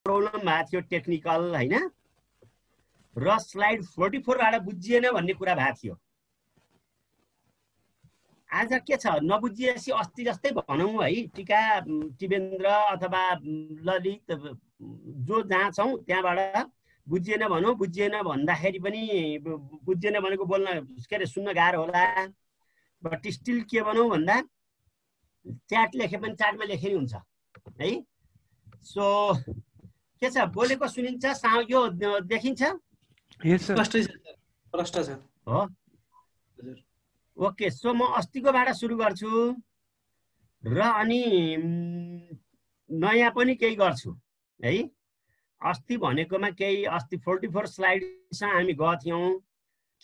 Problem भएको थियो technical हैन र स्लाइड 44 बाट बुझिएन भन्ने कुरा भएको थियो। आज के छ नबुझिएपछि अस्ति जस्तै भनौँ है, टीका टिबेन्द्र अथवा ललित जो जहाँ छौँ त्यहाँबाट बुझिएन भनौँ। बुझिएन भन्दाखेरि पनि बुझिएन भनेको बोल्न के अरे सुन्न गाह्रो होला, बट स्टिल के भनौँ भन्दा च्याट लेखे पनि च्याटमा लेखेरै हुन्छ है। सो के छ बोलेको सुनिन्छ, यो देखिन्छ? प्रष्ट छ हो ओके। सो म अस्तिकोबाट सुरु गर्छु र अनि नयाँ पनि केही गर्छु है। अस्ति भनेकोमा केही अस्ति 44 स्लाइडसँग हामी गथ्यौँ,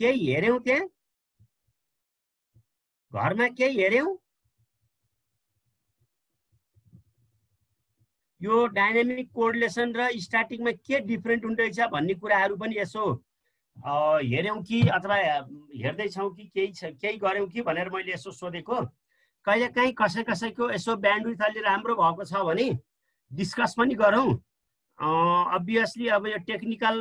केही हेऱ्यौँ त्यहाँ घरमा केही हेऱ्यौँ। यो डाइनामिक कोरिलेसन र स्ट्याटिकमा के डिफरेन्ट हुँदैछ भन्ने कुराहरू पनि यसो हेऱ्यौँ कि अथवा हेर्दैछौँ कि केही गऱ्यौँ कि भनेर मैले यसो सोधेको। कहिलेकाहीँ कसैको यसो ब्यान्डविड्थ अलि राम्रो भएको छ भने डिस्कस पनि गरौँ। अभियसली अब यो टेक्निकल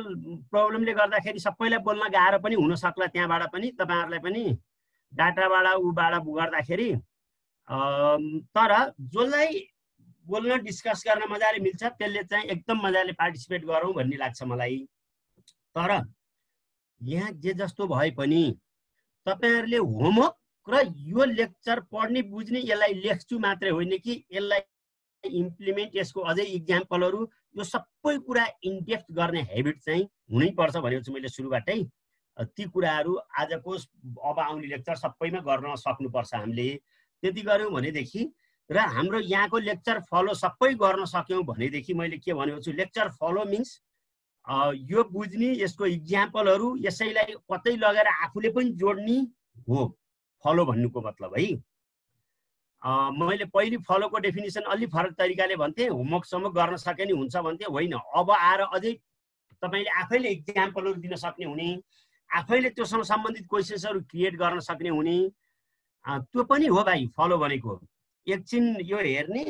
प्रब्लमले गर्दाखेरि सबैलाई बोल्न गाह्रो पनि हुन सक्ला, त्यहाँबाट पनि तपाईँहरूलाई पनि डाटाबाट उबाट गर्दाखेरि। तर जसलाई बोल्न डिस्कस गर्न मजाले मिल्छ त्यसले चाहिँ एकदम मजाले पार्टिसिपेट गरौँ भन्ने लाग्छ मलाई। तर यहाँ जे जस्तो भए पनि तपाईहरुले होमवर्क र यो लेक्चर पढ्ने बुझ्ने यसलाई लेख्छु मात्रै होइन कि यसलाई इम्प्लिमेन्ट, यसको अझै इक्जाम्पलहरु, यो सबै कुरा इनडेप्थ गर्ने हेबिट चाहिँ हुनै पर्छ भनेको छु मैले सुरुबाटै। ती कुराहरु आजको अब आउने लेक्चर सबैमा गर्न सक्नुपर्छ हामीले। त्यति गर्यौं भनेदेखि र हाम्रो यहाँको लेक्चर फलो सबै गर्न सक्यौं भनेदेखि मैले के भनेको छु, लेक्चर फलो मिन्स यो बुझ्ने, यसको इक्जाम्पलहरु यसैलाई कतै लगेर आफूले पनि जोड्ने हो फलो भन्नुको मतलब है। मैले पहिले फलोको डेफिनेसन अलि फरक तरिकाले भन्थे, होमवर्कसम्म गर्न सके नि हुन्छ भन्थे, होइन। अब आएर अझै तपाईले आफैले इक्जाम्पलहरु दिन सक्ने हुने, आफैले त्योसँग सम्बन्धित क्वेशन्सहरु क्रिएट गर्न सक्ने हुने, त्यो पनि हो भाइ फलो भनेको। एकछिन यो हेर्ने,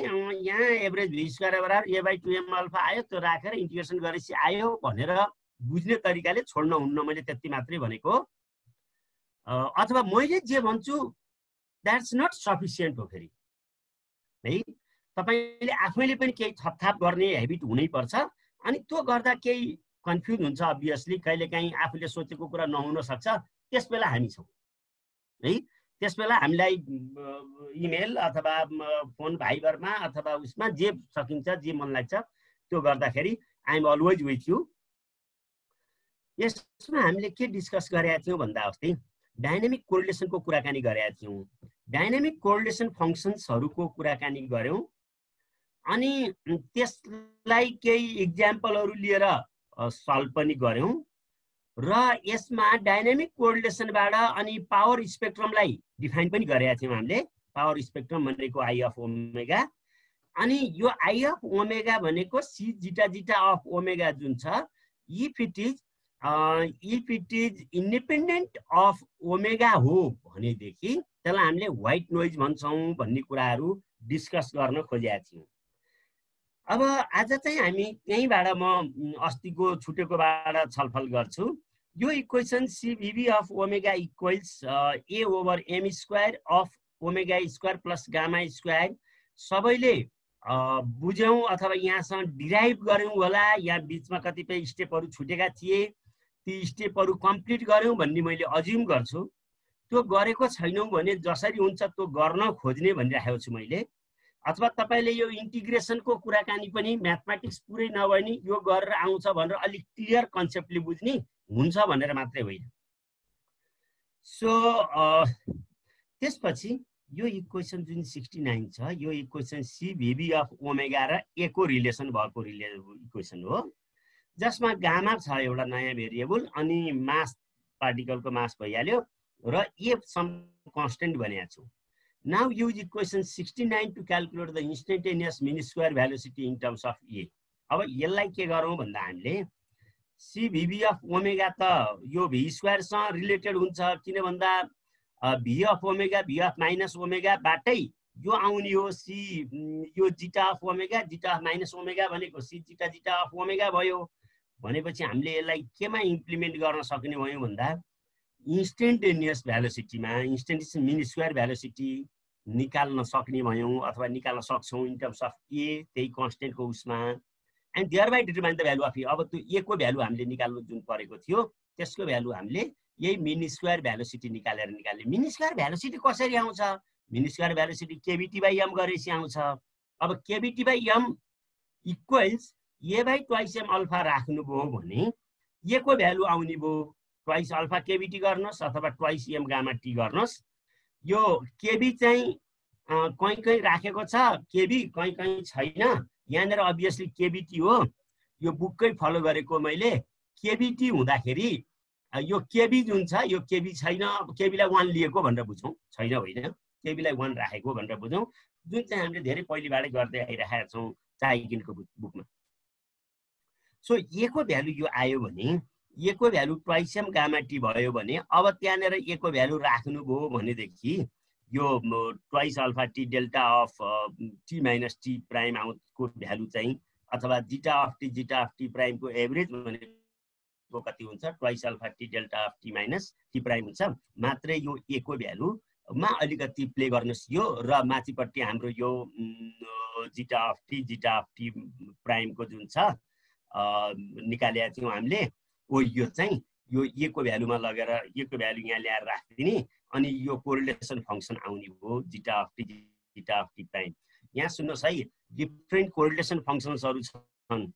यहाँ एभरेज v स्क्वायर बराबर a/2m अल्फा आयो, त्यो राखेर इन्टिग्रेसन गरेपछि आयो भनेर बुझ्ने तरिकाले छोड्न हुन्न, मैले त्यति मात्रै भनेको। अथवा मैले जे भन्छु द्याट्स नट सफिसिएन्ट हो फेरि है। तपाईले आफैले पनि केही थपथाप गर्ने हेबिट हुनै पर्छ। अनि त्यो गर्दा केही कन्फ्युज हुन्छ अभियसली, कहिलेकाहीँ आफूले सोचेको कुरा नहुन सक्छ। त्यसबेला हामी छौँ है। त्यसबेला हामीलाई इमेल अथवा फोन भाइबरमा अथवा उसमा जे सकिन्छ, जे मन लाग्छ त्यो गर्दाखेरि I am always with you. यसमा हामीले के डिस्कस गरेका थियौँ भन्दा अस्ति डाइनामिक कोरिलेसनको कुराकानी गरेका थियौँ। डाइनामिक कोरिलेसन फङ्सन्सहरुको कुराकानी गर्यौं। अनि त्यसलाई केही इक्जाम्पलहरु लिएर सल्भ पनि गर्यौं र यसमा डाइनामिक कोरिलेसनबाट अनि पावर स्पेक्ट्रमलाई डिफाइन पनि गरेका थियौं हामीले। पावर स्पेक्ट्रम भनेको आई अफ ओमेगा, अनि यो आई अफ ओमेगा भनेको C zeta zeta of omega जुन छ, if it is independent of omega हो भनेदेखि त्यसलाई हामीले व्हाइट नोइज भन्छौं भन्ने कुराहरु डिस्कस गर्न खोजेका थियौं। अब आज चाहिँ हामी त्यहीबाट म अस्तिको छुटेकोबाट छलफल गर्छु। यो equation CVB of omega equals a over m square of omega square plus gamma square सबैले बुझ्यौं अथवा यहाँसँग डिराइभ गर्यौं होला। यहाँ बीचमा कतिपय स्टेपहरु छुटेका थिए, ती स्टेपहरु कम्प्लिट गर्यौं भन्ने मैले अज्युम गर्छु। त्यो गरेको छैनौं भने जसरी हुन्छ त्यो गर्न खोज्ने भनिराखेको छु मैले। अथवा तपाईले यो इन्टिग्रेसनको कुराकानी पनि म्याथमेटिक्स पुरै नभए नि यो गरेर आउँछ भनेर अलि क्लियर कन्सेप्टले बुझ्ने हुन्छ भनेर मात्रै होइन। सो त्यसपछि यो इक्वेसन जुन 69 छ, यो इक्वेसन CVB अफ ओमेगा र a को रिलेसन भएको इक्वेसन हो, जसमा गामा छ एउटा नयाँ भेरिएबल, अनि मास पार्टिकलको मास भइहाल्यो र a सम कन्स्टेन्ट भनेको छु। Now use equation 69 to calculate the instantaneous mean square velocity in terms of a. अब यसलाई के गरौँ भन्दा हामीले CVB अफ ओमेगा त यो v स्क्वायर सँग रिलेटेड हुन्छ, किन भन्दा v of omega v of minus omega बाटै यो आउने हो सी यो zeta of omega zeta of minus omega भनेको C zeta zeta of omega भयो भनेपछि हामीले यसलाई केमा इम्प्लिमेन्ट गर्न सक्ने भयौँ भन्दा इन्स्टेन्टेनियस भेलोसिटीमा इन्स्टेन्टेनियस मिन स्क्वायर भेलोसिटी निकाल्न सक्ने भयौँ अथवा निकाल्न सक्छौँ इन टर्म्स अफ ए त्यही कन्स्टेन्टको उसमा and there by determine the value of A. अब त्यो ए को भ्यालु हामीले निकाल्नु जुन परेको थियो त्यसको भ्यालु हामीले यही मिन स्क्वायर भेलोसिटी निकालेर निकाल्ने। मिन स्क्वायर भेलोसिटी कसरी आउँछ? Mean square velocity KBT by M गरेपछि आउँछ। अब KBT by M equals A by twice M alpha राख्नुभयो भने ए को भ्यालु आउने भयो ट्वाइस अल्फा केबिटी गर्नुहोस् अथवा ट्वाइस एम गामा टी गर्नुहोस्। यो केबी चाहिँ कहीँ कहीँ राखेको छ केबी कहीँ कहीँ छैन। यहाँनिर अभियसली केबिटी हो यो बुककै फलो गरेको मैले। केबिटी हुँदाखेरि यो केबी जुन छ यो केबी छैन केबीलाई 1 लिएको भनेर बुझौँ छैन होइन केबीलाई 1 राखेको भनेर बुझौँ जुन चाहिँ हामीले धेरै पहिलेबाटै गर्दै आइरहेका छौँ चाइकिनको बुकमा। सो ए को भ्यालु यो आयो भने ए को value twice M gamma T भयो भने अब त्यहाँनिर ए को भ्यालु राख्नुभयो भनेदेखि यो twice alpha T delta of T minus T prime आउटको भ्यालु चाहिँ अथवा जिटा अफ टी प्राइमको एभरेज भनेको कति हुन्छ twice alpha T delta of T minus T prime हुन्छ। मात्रै यो ए को भ्यालुमा अलिकति प्ले गर्नुहोस् यो र माथिपट्टि हाम्रो यो जिटा अफ टी प्राइमको जुन छ निकालेका थियौँ हामीले ओ यो चाहिँ यो ए को भ्यालुमा लगेर ए को भ्यालु यहाँ ल्याएर राखिदिने अनि यो कोरिलेसन फङ्सन आउने हो जिटा अफ टी प्राइम। यहाँ सुन्नुहोस् है डिफ्रेन्ट कोरिलेसन फङ्सन्सहरू छन्।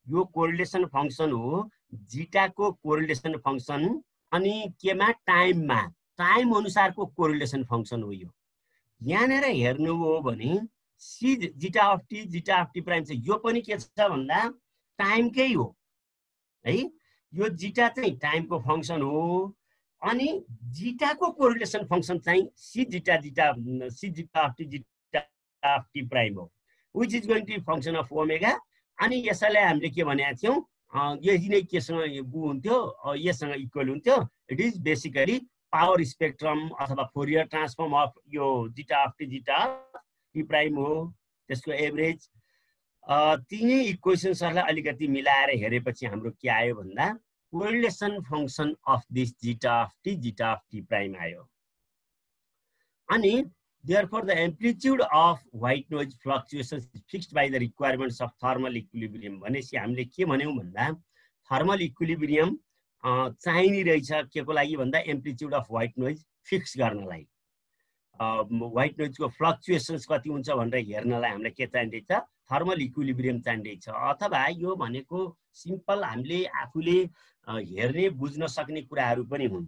यो कोरिलेसन फङ्सन हो जिटाको कोरिलेसन फङ्सन अनि केमा टाइममा टाइम अनुसारको कोरिलेसन फङ्सन हो यो। यहाँनिर हेर्नु हो भने C zeta of T prime चाहिँ यो पनि के छ भन्दा टाइमकै हो है। यो जिटा चाहिँ टाइमको फङ्सन हो अनि जिटाको कोरिलेसन फङ्सन चाहिँ C zeta of T prime हो which is going to be function of omega. अनि यसैलाई हामीले के भनेका थियौँ यही नै केसँग हुन्थ्यो यससँग इक्वल हुन्थ्यो। It is basically power spectrum अथवा फोरियर ट्रान्सफर्म अफ यो जिटा अफ टी प्राइम हो त्यसको एभरेज। तिनै इक्वेसन्सहरूलाई अलिकति मिलाएर हेरेपछि हाम्रो के आयो भन्दा correlation function of this zeta of T prime आयो। अनि therefore the amplitude of white noise fluctuations is fixed by the requirements of thermal equilibrium। भनेपछि हामीले के भन्यौँ भन्दा थर्मल इक्विलिब्रियम चाहिने रहेछ के को लागि भन्दा amplitude of white noise fix गर्नलाई। व्हाइट नोइजको फ्लक्चुएसन्स कति हुन्छ भनेर हेर्नलाई हामीलाई के चाहिँदैछ थर्मल इक्विलिब्रियम चाहिँदैछ। अथवा यो भनेको सिम्पल हामीले आफूले हेर्ने बुझ्न सक्ने कुराहरू पनि हुन्।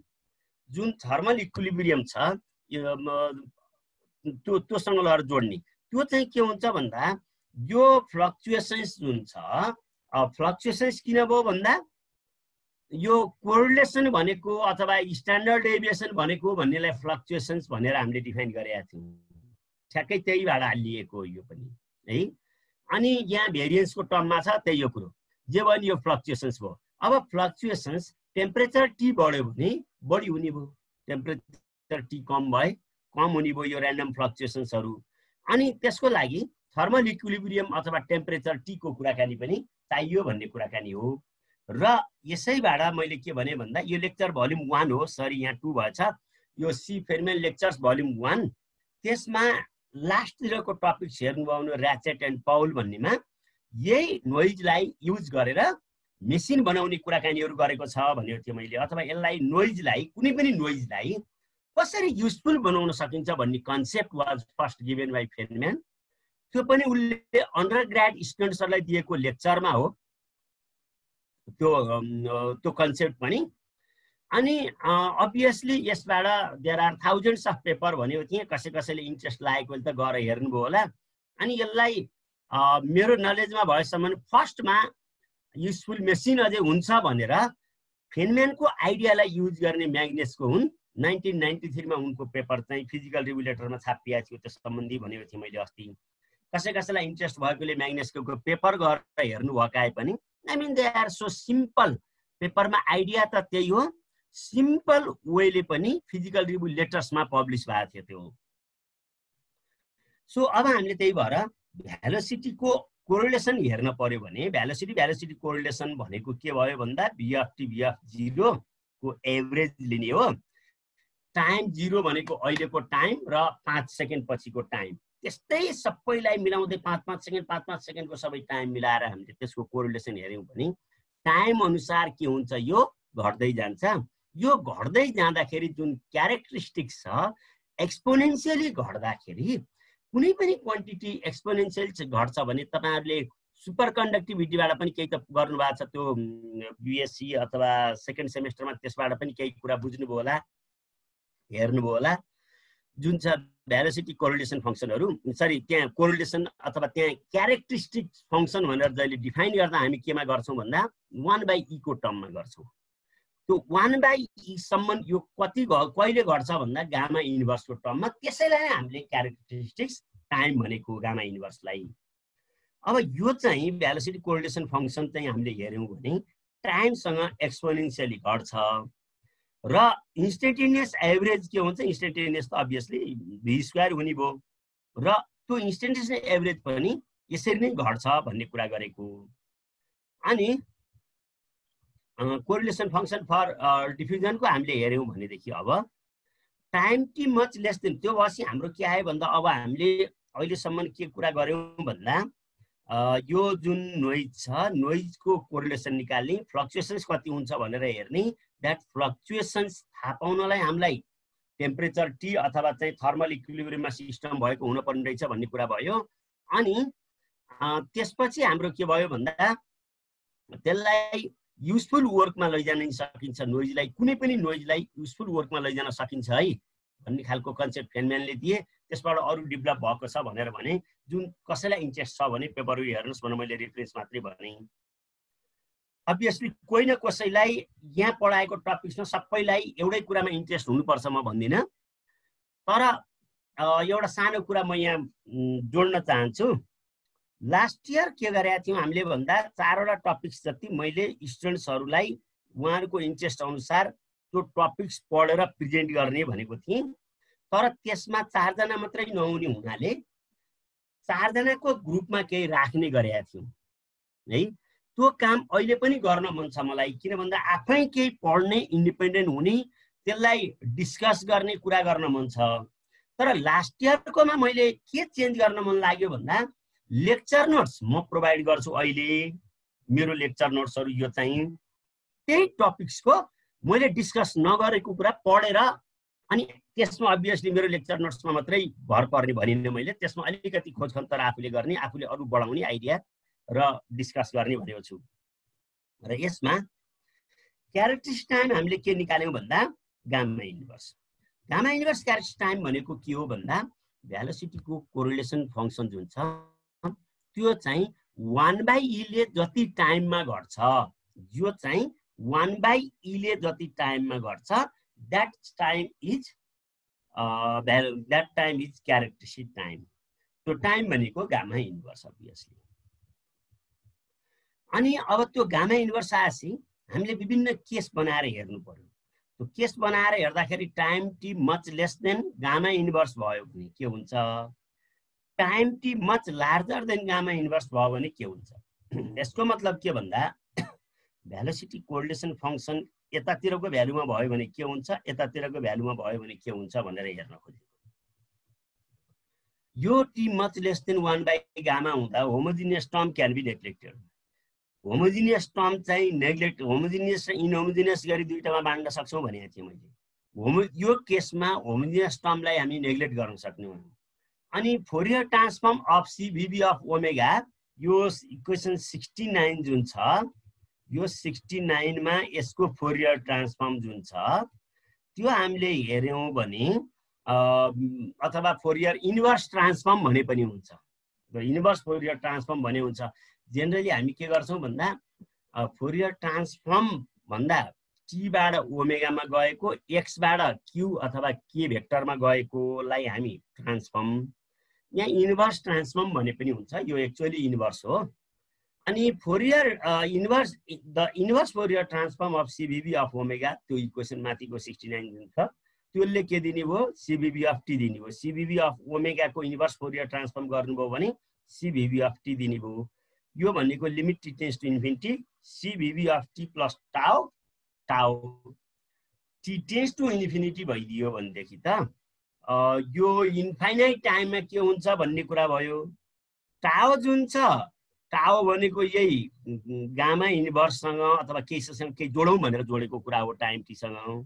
जुन थर्मल इक्विलिब्रियम छ त्योसँग लगेर जोड्ने त्यो चाहिँ के हुन्छ भन्दा यो फ्लक्चुएसन्स जुन छ फ्लक्चुएसन्स किन भयो भन्दा यो कोरिलेसन भनेको अथवा स्ट्यान्डर्ड डेभिएसन भनेको भन्नेलाई फ्लक्चुएसन्स भनेर हामीले डिफाइन गरेका थियौँ। ठ्याक्कै त्यहीबाट लिएको यो पनि है। अनि यहाँ भेरिएन्सको टर्ममा छ त्यही यो कुरो जे भयो यो फ्लक्चुएसन्स भयो। अब फ्लक्चुएसन्स टेम्परेचर टी बढ्यो भने बढी हुने भयो टेम्परेचर टी कम भए कम हुने भयो यो ऱ्यान्डम फ्लक्चुएसन्सहरू। अनि त्यसको लागि थर्मल इक्विलिब्रियम अथवा टेम्परेचर टी को कुराकानी पनि चाहियो भन्ने कुराकानी हो। र यसैबाट मैले के भने भन्दा यो लेक्चर भोल्युम 1 हो सरी यहाँ 2 भएछ यो सी फेर्मेन लेक्चर्स भोल्युम 1 त्यसमा लास्टतिरको टपिक्स हेर्नुभयो ऱ्याचेट एन्ड पाउल भन्नेमा यही नोइजलाई युज गरेर मेसिन बनाउने कुराकानीहरू गरेको छ भनेको थिएँ मैले। अथवा यसलाई नोइजलाई कुनै पनि नोइजलाई कसरी युजफुल बनाउन सकिन्छ भन्ने concept was first given by Feynman. त्यो पनि उनले अन्डर ग्रेड स्टुडेन्ट्सहरूलाई दिएको लेक्चरमा हो त्यो कन्सेप्ट पनि। अनि अभियसली यसबाट there are thousands of paper भनेको थिएँ कसैले इन्ट्रेस्ट लागेको त गएर हेर्नुभयो होला। अनि यसलाई मेरो नलेजमा भएसम्म फर्स्टमा युजफुल मेसिन अझै हुन्छ भनेर फेनम्यानको आइडियालाई युज गर्ने म्याग्नेसको हुन् 1993 मा उनको पेपर चाहिँ फिजिकल रेगुलेटरमा छापिएको थियो त्यस सम्बन्धी भनेको थिएँ मैले अस्ति। कसैलाई इन्ट्रेस्ट भएकोले म्याग्नेसको पेपर गरेर हेर्नु भएकाए पनि I mean they are so simple. पेपरमा आइडिया त त्यही हो सिम्पल वेले पनि फिजिकल रेगुलेटर्समा पब्लिस भएको थियो त्यो। सो अब हामीले त्यही भएर भेलोसिटीको कोरिलेसन हेर्न पर्यो भने भेलोसिटी कोरिलेसन भनेको के भयो भन्दा VF0 को एभरेज लिने हो। टाइम 0 भनेको अहिलेको टाइम र 5 सेकेन्ड पछिको टाइम, त्यस्तै सबैलाई मिलाउँदै 5-5 सेकेन्डको सबै टाइम मिलाएर हामीले त्यसको कोरिलेसन हेर्यौं भने टाइम अनुसार के हुन्छ, यो घट्दै जान्छ। यो घट्दै जाँदाखेरि जुन क्यारेक्टरिस्टिक्स छ एक्सपोनेन्शियली घट्दाखेरि, कुनै पनि क्वान्टिटी एक्सपोनेन्शियल घट्छ भने तपाईहरुले सुपर कन्डक्टिभिटीबाट पनि केही त गर्नु भएको छ, त्यो बीएससी अथवा सेकेन्ड सेमेस्टरमा त्यसबाट पनि केही कुरा बुझ्नुभयो होला, हेर्नुभयो होला। जुन छ भेलोसिटी कोरिलेसन फंक्सनहरु, सरी त्यहाँ कोरिलेसन अथवा त्यहाँ क्यारेक्टरिस्टिक फंक्सन भनेर जहिले डिफाइन गर्दा हामी केमा गर्छौं भन्दा 1/e को टर्ममा गर्छौं। त्यो 1/e सम्म यो कति कहिले घट्छ भन्दा गामा इन्भर्सको टर्ममा, त्यसैलाई हामीले क्यारेक्टरिस्टिक्स टाइम भनेको गामा इन्भर्सलाई। अब यो चाहिँ भेलोसिटी कोरिलेसन फंक्सन चाहिँ हामीले हेर्यौं भने टाइमसँग एक्सपोनेन्शियली घट्छ र इन्स्टेन्टेनियस एभरेज के हुन्छ, इन्स्टेन्टेनियस त अभियसली v² हुने भयो र त्यो इन्स्टेन्टेनियस एभरेज पनि यसरी नै घट्छ भन्ने कुरा गरेको। अनि कोरिलेसन फंक्सन फर डिफ्युजनको हामीले हेर्यौं भनेदेखि अब time T much less then, त्यो भएपछि हाम्रो के आयो भन्दा अब हामीले अहिलेसम्म के कुरा गर्यौं भन्दा यो जुन नोइज छ, नोइजको कोरिलेसन निकाल्ने, फ्लक्चुएसन्स कति हुन्छ भनेर हेर्ने, द्याट फ्लक्चुएसन्स थाहा पाउनलाई हामीलाई टेम्परेचर टी अथवा चाहिँ थर्मल इक्विलिब्रियममा सिस्टम भएको हुनुपर्ने रहेछ भन्ने कुरा भयो। अनि त्यसपछि हाम्रो के भयो भन्दा त्यसलाई युजफुल वर्कमा लैजान सकिन्छ, नोइजलाई, कुनै पनि नोइजलाई युजफुल वर्कमा लैजान सकिन्छ है भन्ने खालको कन्सेप्ट फेनम्यानले दिए। त्यसबाट अरु डेभलप भएको छ भनेर भने, जुन कसैलाई इन्ट्रेस्ट छ भने पेपरहरु हेर्नुस् भनेर मैले रेफरेन्स मात्रै भने। अभियसली कोही न कसैलाई यहाँ पढाएको टपिक्समा सबैलाई एउटै कुरामा इन्ट्रेस्ट हुनुपर्छ म भन्दिन, तर एउटा सानो कुरा म यहाँ जोड्न चाहन्छु। लास्ट इयर के गरेका थियौं हामीले भन्दा 4 वटा टपिक्स जति मैले स्टुडेन्ट्सहरुलाई उहाँहरुको इन्ट्रेस्ट अनुसार त्यो टपिक्स पढेर प्रेजेन्ट गर्ने भनेको थिएँ, तर त्यसमा 4 जना मात्रै नहुने हुनाले 4 जनाको ग्रुपमा केही राख्ने गरेका थियौं है। त्यो काम अहिले पनि गर्न मन छ मलाई, किन भन्दा आफै केही पढ्ने, इन्डिपेन्डेन्ट हुने, त्यसलाई डिस्कस गर्ने कुरा गर्न मन छ। तर लास्ट इयरकोमा मैले के चेन्ज गर्न मन लाग्यो भन्दा लेक्चर नोट्स म प्रोभाइड गर्छु अहिले, मेरो लेक्चर नोट्सहरु यो चाहिँ त्यही टपिक्सको मैले डिस्कस नगरेको कुरा पढेर, अनि त्यसमा अभियसली मेरो लेक्चर नोट्समा मात्रै भर पर्ने भनिन मैले, त्यसमा अलिकति खोजखन्तर आफूले गर्ने, आफूले अरु बढाउने आइडिया र डिस्कस गर्ने भनेको छु। र यसमा क्यारेक्टरिस्टिक टाइम हामीले के निकाल्यौं भन्दा gamma inverse. Gamma inverse characteristic time भनेको के हो भन्दा भेलोसिटीको कोरिलेसन फंक्सन जुन छ त्यो चाहिँ 1/e ले जति टाइममा घट्छ, यो चाहिँ 1/e ले जति टाइममा घट्छ, that time is characteristic time. त्यो टाइम भनेको गामा इन्भर्स अभियसली। अनि अब त्यो गामा इन्भर्स आएपछि हामीले विभिन्न केस बनाएर हेर्नु पर्यो। त्यो केस बनाएर हेर्दाखेरि time T much less than gamma inverse भयो भने के हुन्छ, time T much larger than gamma inverse भयो भने के हुन्छ। यसको मतलब के भन्दा भेलोसिटी कोरिलेसन फंक्सन यतातिरको भ्यालुमा भयो भने के हुन्छ, यतातिरको भ्यालुमा भयो भने के हुन्छ भनेर हेर्न खोजेको। यो T much less than 1/e gamma हुँदा homogeneous term can be neglected. Homogeneous term चाहिँ नेग्लेक्ट, होमोजिनियस र इनहोमोजिनियस गरी दुईटामा बाँड्न सक्छौं भनेको थिएँ मैले। यो केसमा होमोजिनियस टर्मलाई हामी नेग्लेक्ट गर्न सक्दैनौँ। अनि Fourier transform of CVB of omega, यो इक्वेसन 69 जुन छ, यो 69 मा यसको फोरियर ट्रान्सफर्म जुन छ त्यो हामीले हेर्यौं भने अथवा फोरियर इन्भर्स ट्रान्सफर्म भने पनि हुन्छ। र इन्भर्स फोरियर ट्रान्सफर्म भने हुन्छ। जेनरली हामी के गर्छौं भन्दा फोरियर ट्रान्सफर्म भन्दा t बाट ओमेगा मा गएको, x बाट q अथवा k भेक्टरमा गएकोलाई हामी ट्रान्सफर्म, यहाँ इन्भर्स ट्रान्सफर्म भने पनि हुन्छ, यो एक्चुअली इन्भर्स हो। अनि Fourier inverse, the inverse Fourier transform of CVB of omega, त्यो इक्वेसन माथिको 69 जुन छ त्यसले के दिने भयो CVB अफ t दिने भयो CVB अफ ओमेगा को इन्भर्स फोरियर ट्रान्सफर्म गर्नुभयो भने CVB अफ t दिने भयो यो भनेको limit t tends to infinity CVB of t plus tau tau t tends to infinity भइदियो भनेदेखि त यो इन्फाइनाइट टाइममा के हुन्छ भन्ने कुरा भयो टाउ जुन छ टाउ भनेको यही गामा इन्भर्ससँग अथवा केहीसँग केही जोडौँ भनेर जोडेको कुरा हो टाइम t सँग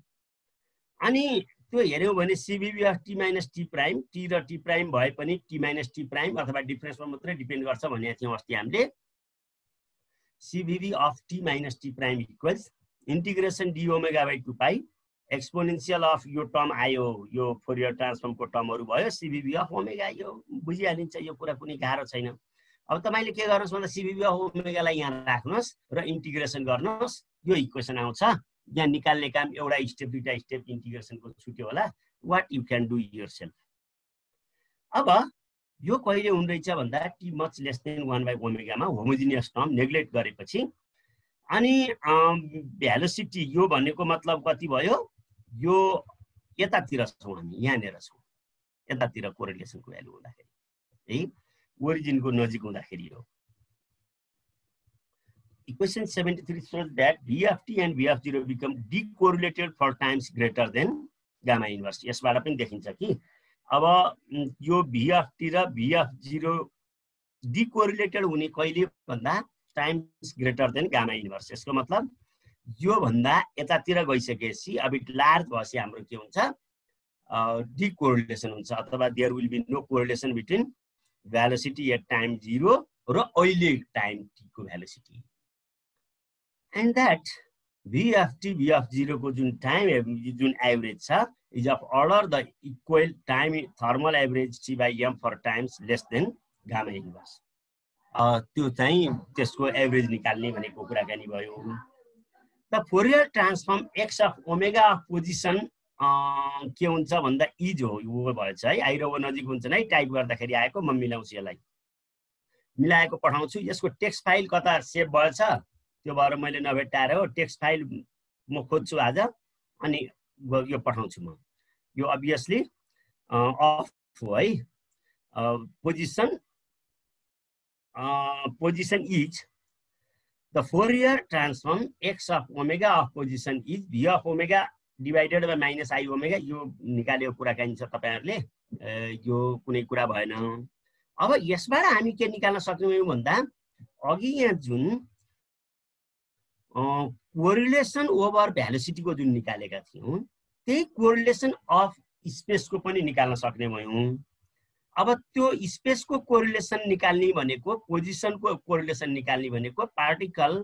अनि त्यो हेर्यौं भने CVB of t minus t prime t र t प्राइम भए पनि t माइनस t प्राइम अथवा डिफरेन्समा मात्रै डिपेन्ड गर्छ भनेको थियौं अस्ति हामीले CVB of t minus t prime equals integration d omega by 2 pi exponential of यो टर्म आयो यो फोरियर ट्रान्सफर्मको टर्महरु भयो CVB अफ ओमेगा यो बुझिहालिन्छ यो कुरा कुनै गाह्रो छैन अब तपाईले के गर्नुस् भन्दा CVB अफ ओमेगालाई यहाँ राख्नुस् र इन्टिग्रेसन गर्नुस् यो इक्वेसन आउँछ यहाँ निकाल्ने काम एउटा स्टेप दुईटा स्टेप इन्टिग्रेसनको छुट्यो होला what you can do yourself अब यो कहिले हुँदैछ भन्दा t much less than 1 by ओमेगामा होमोजिनियस टर्म नेग्लेक्ट गरेपछि अनि भेलोसिटी यो भनेको मतलब कति भयो यो यतातिर छौं हामी यहाँनेर छौं यतातिर कोरिलेसनको भ्यालु हुँदाखेरि है ओरिजिनको नजिक हुँदाखेरि हो Equation 73 shows that V of t and V of 0 become decorrelated for times greater than gamma inverse. यसबाट पनि देखिन्छ कि अब यो V of t र V of 0 decorrelated हुने कहिले भन्दा times greater than gamma inverse. यसको मतलब यो भन्दा यतातिर गइसकेपछि अब इट लार्ज भएपछि हाम्रो के हुन्छ decorrelation हुन्छ अथवा there will be no correlation between velocity at time 0 र अहिले time t को velocity. And that V of t, V of 0 को जुन time जुन average छ is of order the equal time thermal average T by m for times less than gamma inverse. त्यो चाहिँ त्यसको एभरेज निकाल्ने भनेको कुराकानी भयो. The Fourier transform x of omega of position के हुन्छ भन्दा इज हो यो भएछ है आई र ओ नजिक हुन्छ नै टाइप गर्दाखेरि आएको म मिलाउँछु यसलाई मिलाएको पठाउँछु यसको टेक्स्ट फाइल कता सेभ भएछ त्यो भएर मैले नभेटाएर हो टेक्स्ट फाइल म खोज्छु आज अनि यो पठाउँछु म यो obviously अफ हो है position is the Fourier transform x of omega of position is v of omega divided by minus I omega यो निकाल्यो कुराकानी छ तपाईहरुले यो कुनै कुरा भएन. अब यसबाट हामी के निकाल्न सक्यौं भन्दा अघि यहाँ जुन कोरिलेसन ओभर भेलोसिटी को जुन निकालेका थियौं त्यही कोरिलेसन अफ स्पेस को पनि निकाल्न सक्ने भयौं. अब त्यो स्पेस को कोरिलेसन निकाल्ने भनेको पोजिसन को कोरिलेसन निकाल्ने भनेको पार्टिकल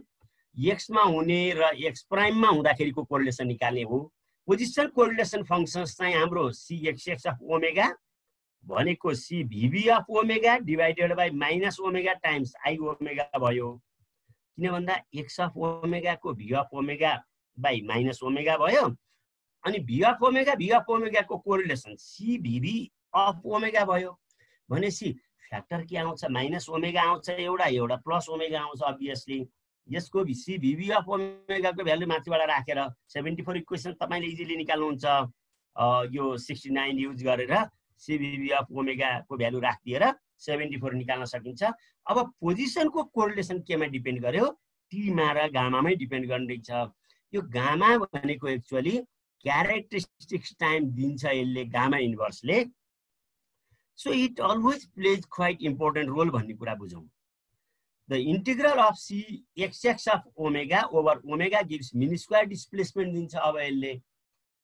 x मा हुने र x प्राइम मा हुँदाखेरिको कोरिलेसन निकाल्ने हो. पोजिसन कोरिलेसन फंक्शन्स चाहिँ हाम्रो cxx अफ ओमेगा भनेको cvb of omega divided by minus omega times I omega भयो. किन भन्दा x अफ ओमेगा को v of omega by minus omega भयो अनि v अफ ओमेगा को कोरिलेसन cvb अफ ओमेगा भयो भनेसी फ्याक्टर के आउँछ माइनस ओमेगा आउँछ एउटा प्लस ओमेगा आउँछ obviously यसको cvb अफ ओमेगा को भ्यालु माथिबाट राखेर 74 इक्वेसन तपाईले इजिली निकाल्नुहुन्छ यो 69 युज गरेर cvb अफ ओमेगा को भ्यालु राखदिएर 74 निकाल्न सकिन्छ. अब पोजिसन को कोरिलेसन केमा डिपेन्ड गर्यो t मा र गामा मै डिपेन्ड गर्दैछ. यो गामा भनेको एक्चुअली क्यारेक्टरिस्टिक्स टाइम दिन्छ यसले gamma इन्भर्सले. So it always plays quite important role भन्ने कुरा बुझौं. The integral of cxx of omega over omega gives mean square displacement दिन्छ. अब यसले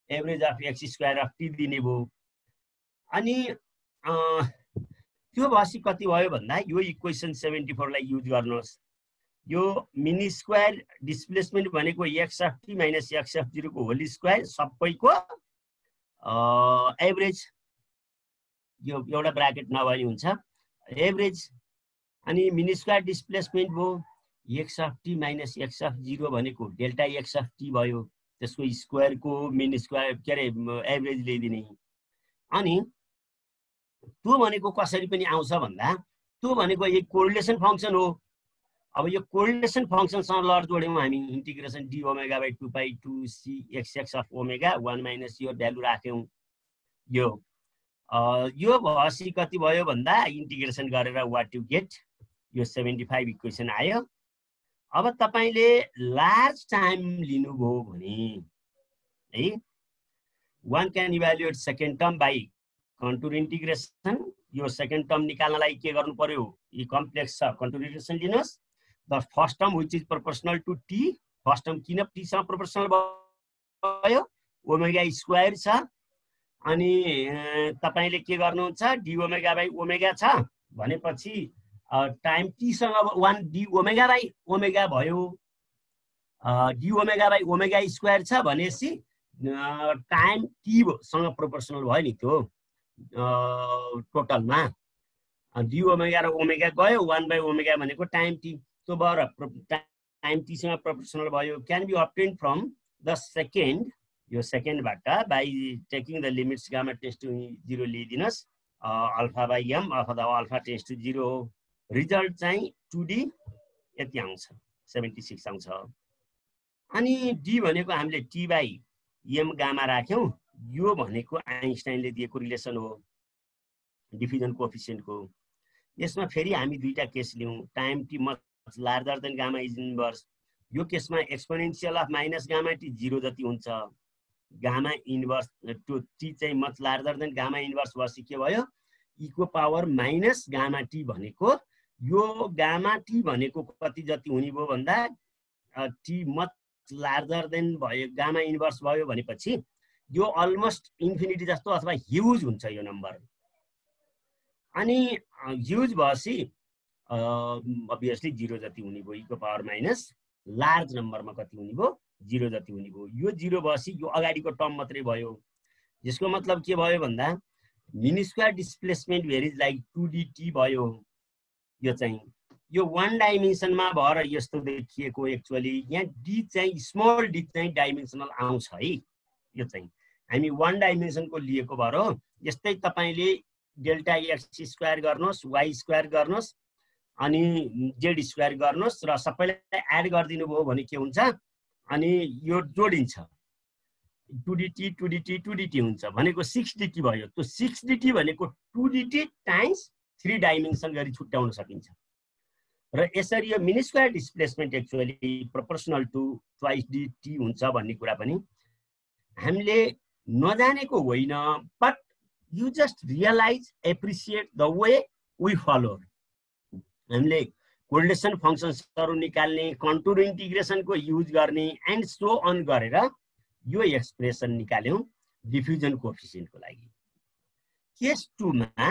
average of x square of t दिने भयो अनि त्यो भएपछि कति भयो भन्दा यो इक्वेसन 74 लाई युज गर्नुहोस्. यो मिन स्क्वायर डिस्प्लेसमेन्ट भनेको x of t minus x of 0 को होल स्क्वायर सबैको एभरेज यो एउटा ब्राकेट नभए हुन्छ एभरेज अनि मिन स्क्वायर डिस्प्लेसमेन्ट भयो x of t minus x of 0 भनेको डेल्टा x अफ t भयो त्यसको स्क्वायर को मिन स्क्वायर के रे एभरेज ल्याइदिने. अनि त्यो भनेको कसरी पनि आउँछ भन्दा त्यो भनेको एक कोरिलेसन फंक्सन हो. अब यो कोरिलेसन फंक्सनसँग लर जोड्यौँ हामी integration d omega by 2 pi 2 c x of omega 1 minus यो भ्यालु राख्यौँ यो भएपछि कति भयो भन्दा इन्टिग्रेसन गरेर वाट यु गेट यो 75 इक्वेसन आयो। अब तपाईले लार्ज टाइम लिनुभयो भने है one can evaluate second term by contour integration। यो सेकेन्ड टर्म निकाल्नलाई के गर्नु पर्यो यो कम्प्लेक्स छ contour integration लिनुस्। The first term which is proportional to t first term किन t सँग प्रोपोर्शनल भयो ओमेगा स्क्वायर छ अनि तपाईले के गर्नुहुन्छ d ओमेगा बाइ ओमेगा छ भनेपछि टाइम t सँग 1 d ओमेगा बाइ ओमेगा भयो d omega by omega square छ भनेपछि टाइम t सँग प्रोपोर्शनल भयो नि त्यो टोटलमा d ओमेगा र ओमेगा गयो 1 बाइ ओमेगा भनेको टाइम t तो भएर टाइम t सँग प्रोपोर्शनल भयो can be obtain from the second यो सेकेन्डबाट by taking the limits gamma tends to 0 लिदिनुस् अल्फा बाइ m अथवा अल्फा टेन्ड्स टु 0 रिजल्ट चाहिँ 2d यति आउँछ 76 आउँछ। अनि d भनेको हामीले t बाइ m गामा राख्यौं यो भनेको आइन्स्टाइनले दिएको रिलेसन हो डिफ्युजन कोएफिसिएन्टको। यसमा फेरि हामी दुईटा केस लियौं time t much larger than gamma is inverse यो केसमा exponential of minus gamma t 0 जति हुन्छ गामा इन्भर्स टु t चाहिँ much larger than gamma inverse भएपछि के भयो e को पावर माइनस गामा t भनेको यो गामा t भनेको कति जति हुने भयो भन्दा t मच लार्जर देन भयो गामा इन्भर्स भयो भनेपछि यो अलमोस्ट इन्फिनिटी जस्तो अथवा ह्युज हुन्छ यो नम्बर। अनि ह्युज भएपछि अभियसली 0 जति हुने भयो e को पावर माइनस लार्ज नम्बरमा कति हुने भयो 0 जति हुने भयो। यो 0 भएपछि यो अगाडिको टर्म मात्रै भयो यसको मतलब के भयो भन्दा mean square displacement varies like 2dt भयो। यो चाहिँ यो 1 डाइमेन्सनमा भएर यस्तो देखिएको एक्चुअली यहाँ d चाहिँ स्मल d चाहिँ डाइमेन्सनल आउँछ है। यो चाहिँ हामी 1 डाइमेन्सनको लिएको भएर यस्तै तपाईले डेल्टा x स्क्वायर गर्नुस् y स्क्वायर गर्नुस् अनि z स्क्वायर गर्नुस् र सबैलाई एड गरिदिनु भयो भने के हुन्छ अनि यो जोडिन्छ 2dt हुन्छ भनेको 6dt भयो। त्यो 6dt भनेको 2dt टाइम्स 3 डाइमेन्सन गरी छुट्याउन सकिन्छ र यसरी यो mean square displacement actually proportional to twice dt हुन्छ भन्ने कुरा पनि हामीले नजानेको होइन but you just realize appreciate the way we follow. हामीले कोरिलेसन फंक्सन्सहरु निकाल्ने कन्टुर इन्टिग्रेसनको युज गर्ने एन्ड सो अन गरेर यो एक्सप्रेसन निकाल्यौं डिफ्युजन कोएफिसिएन्टको लागि। केस 2 मा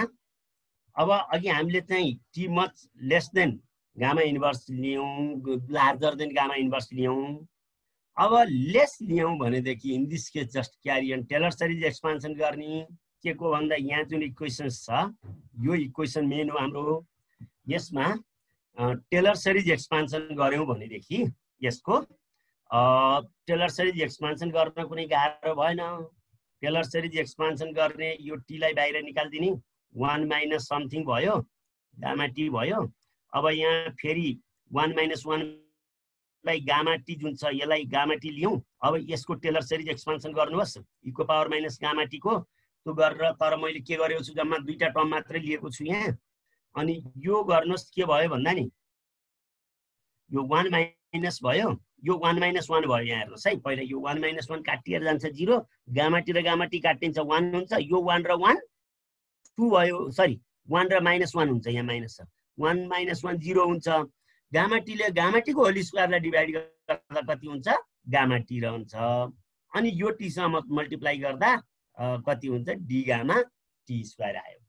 अब अघि हामीले चाहिँ t much less than gamma inverse लियौं लार्जर देन गामा इन्भर्स लियौं। अब लेस लियौं भनेदेखि in this case just carry on Taylor series expansion गर्ने के को भन्दा यहाँ जुन इक्वेशन्स छ यो इक्वेसन मेन हो हाम्रो। यसमा टेलर सिरिज एक्सपान्सन गर्यौं भनेदेखि यसको टेलर सिरिज एक्सपान्सन गर्न कुनै गाह्रो भएन। टेलर सिरिज एक्सपान्सन गर्ने यो t लाई बाहिर निकाल्दिने 1 माइनस समथिङ भयो गामा t भयो। अब यहाँ फेरि 1 माइनस 1 बाइ गामा t जुन छ यसलाई गामा t लियौं। अब यसको टेलर सिरिज एक्सपान्सन गर्नुहोस् e को पावर माइनस गामा t को त्यो गरेर तर मैले के गरेको छु जम्मा दुईटा टर्म मात्रै लिएको छु यहाँ। अनि यो गर्नुहोस् के भयो भन्दा नि यो 1 माइनस भयो यो 1 माइनस 1 भयो। यहाँ हेर्नुहोस् है पहिला यो 1 माइनस 1 काटिएर जान्छ 0 गामा t र गामा t काटिन्छ 1 हुन्छ यो 1 र 1 2 भयो सरी 1 र माइनस 1 हुन्छ यहाँ माइनस छ 1 माइनस 1 0 हुन्छ। गामा t ले गामा t को होल स्क्वायरलाई डिभाइड गर्दा कति हुन्छ गामा t रहन्छ। अनि यो t सँग मल्टिप्लाई गर्दा कति हुन्छ d गामा t स्क्वायर आयो।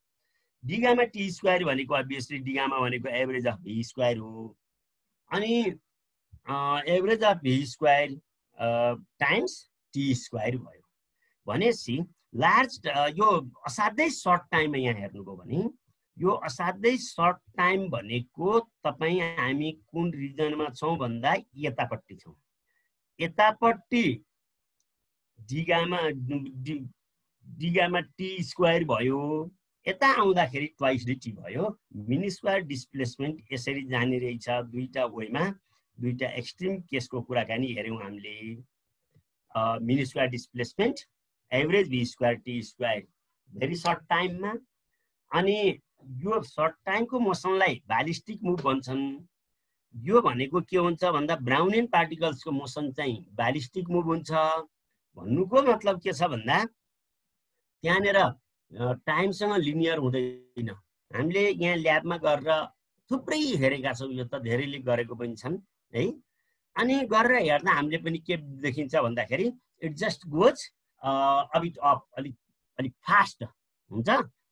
d गामा t स्क्वायर भनेको अभियसली d गामा भनेको एभरेज अफ v स्क्वायर हो। अनि average of v square times t square भयो भनेपछि लार्ज यो असाध्यै सर्ट टाइममा यहाँ हेर्नुभयो भने यो असाध्यै सर्ट टाइम भनेको तपाई हामी कुन रिजनमा छौं भन्दा यतापट्टि छौं। यतापट्टि d गामा t स्क्वायर भयो यता आउँदाखेरि ट्वाइस डी टी भयो। मिन स्क्वायर डिस्प्लेसमेन्ट यसरी जाने रहेछ दुईटा वेमा, दुईटा एक्सट्रिम केसको कुराकानी हेऱ्यौँ हामीले। Mean square displacement average V square T square very short टाइममा, अनि यो सर्ट टाइमको मोसनलाई ब्यालिस्टिक मुभ भन्छन्। यो भनेको के हुन्छ भन्दा ब्राउनियन पार्टिकल्सको मोसन चाहिँ ब्यालिस्टिक मुभ हुन्छ। भन्नुको मतलब के छ भन्दा त्यहाँनिर टाइमसँग लिनियर हुँदैन। हामीले यहाँ ल्याबमा गरेर थुप्रै हेरेका छौँ, यो त धेरैले गरेको पनि छन् है। अनि गरेर हेर्दा हामीले पनि के देखिन्छ भन्दाखेरि it just goes a bit up, अलिक फास्ट हुन्छ,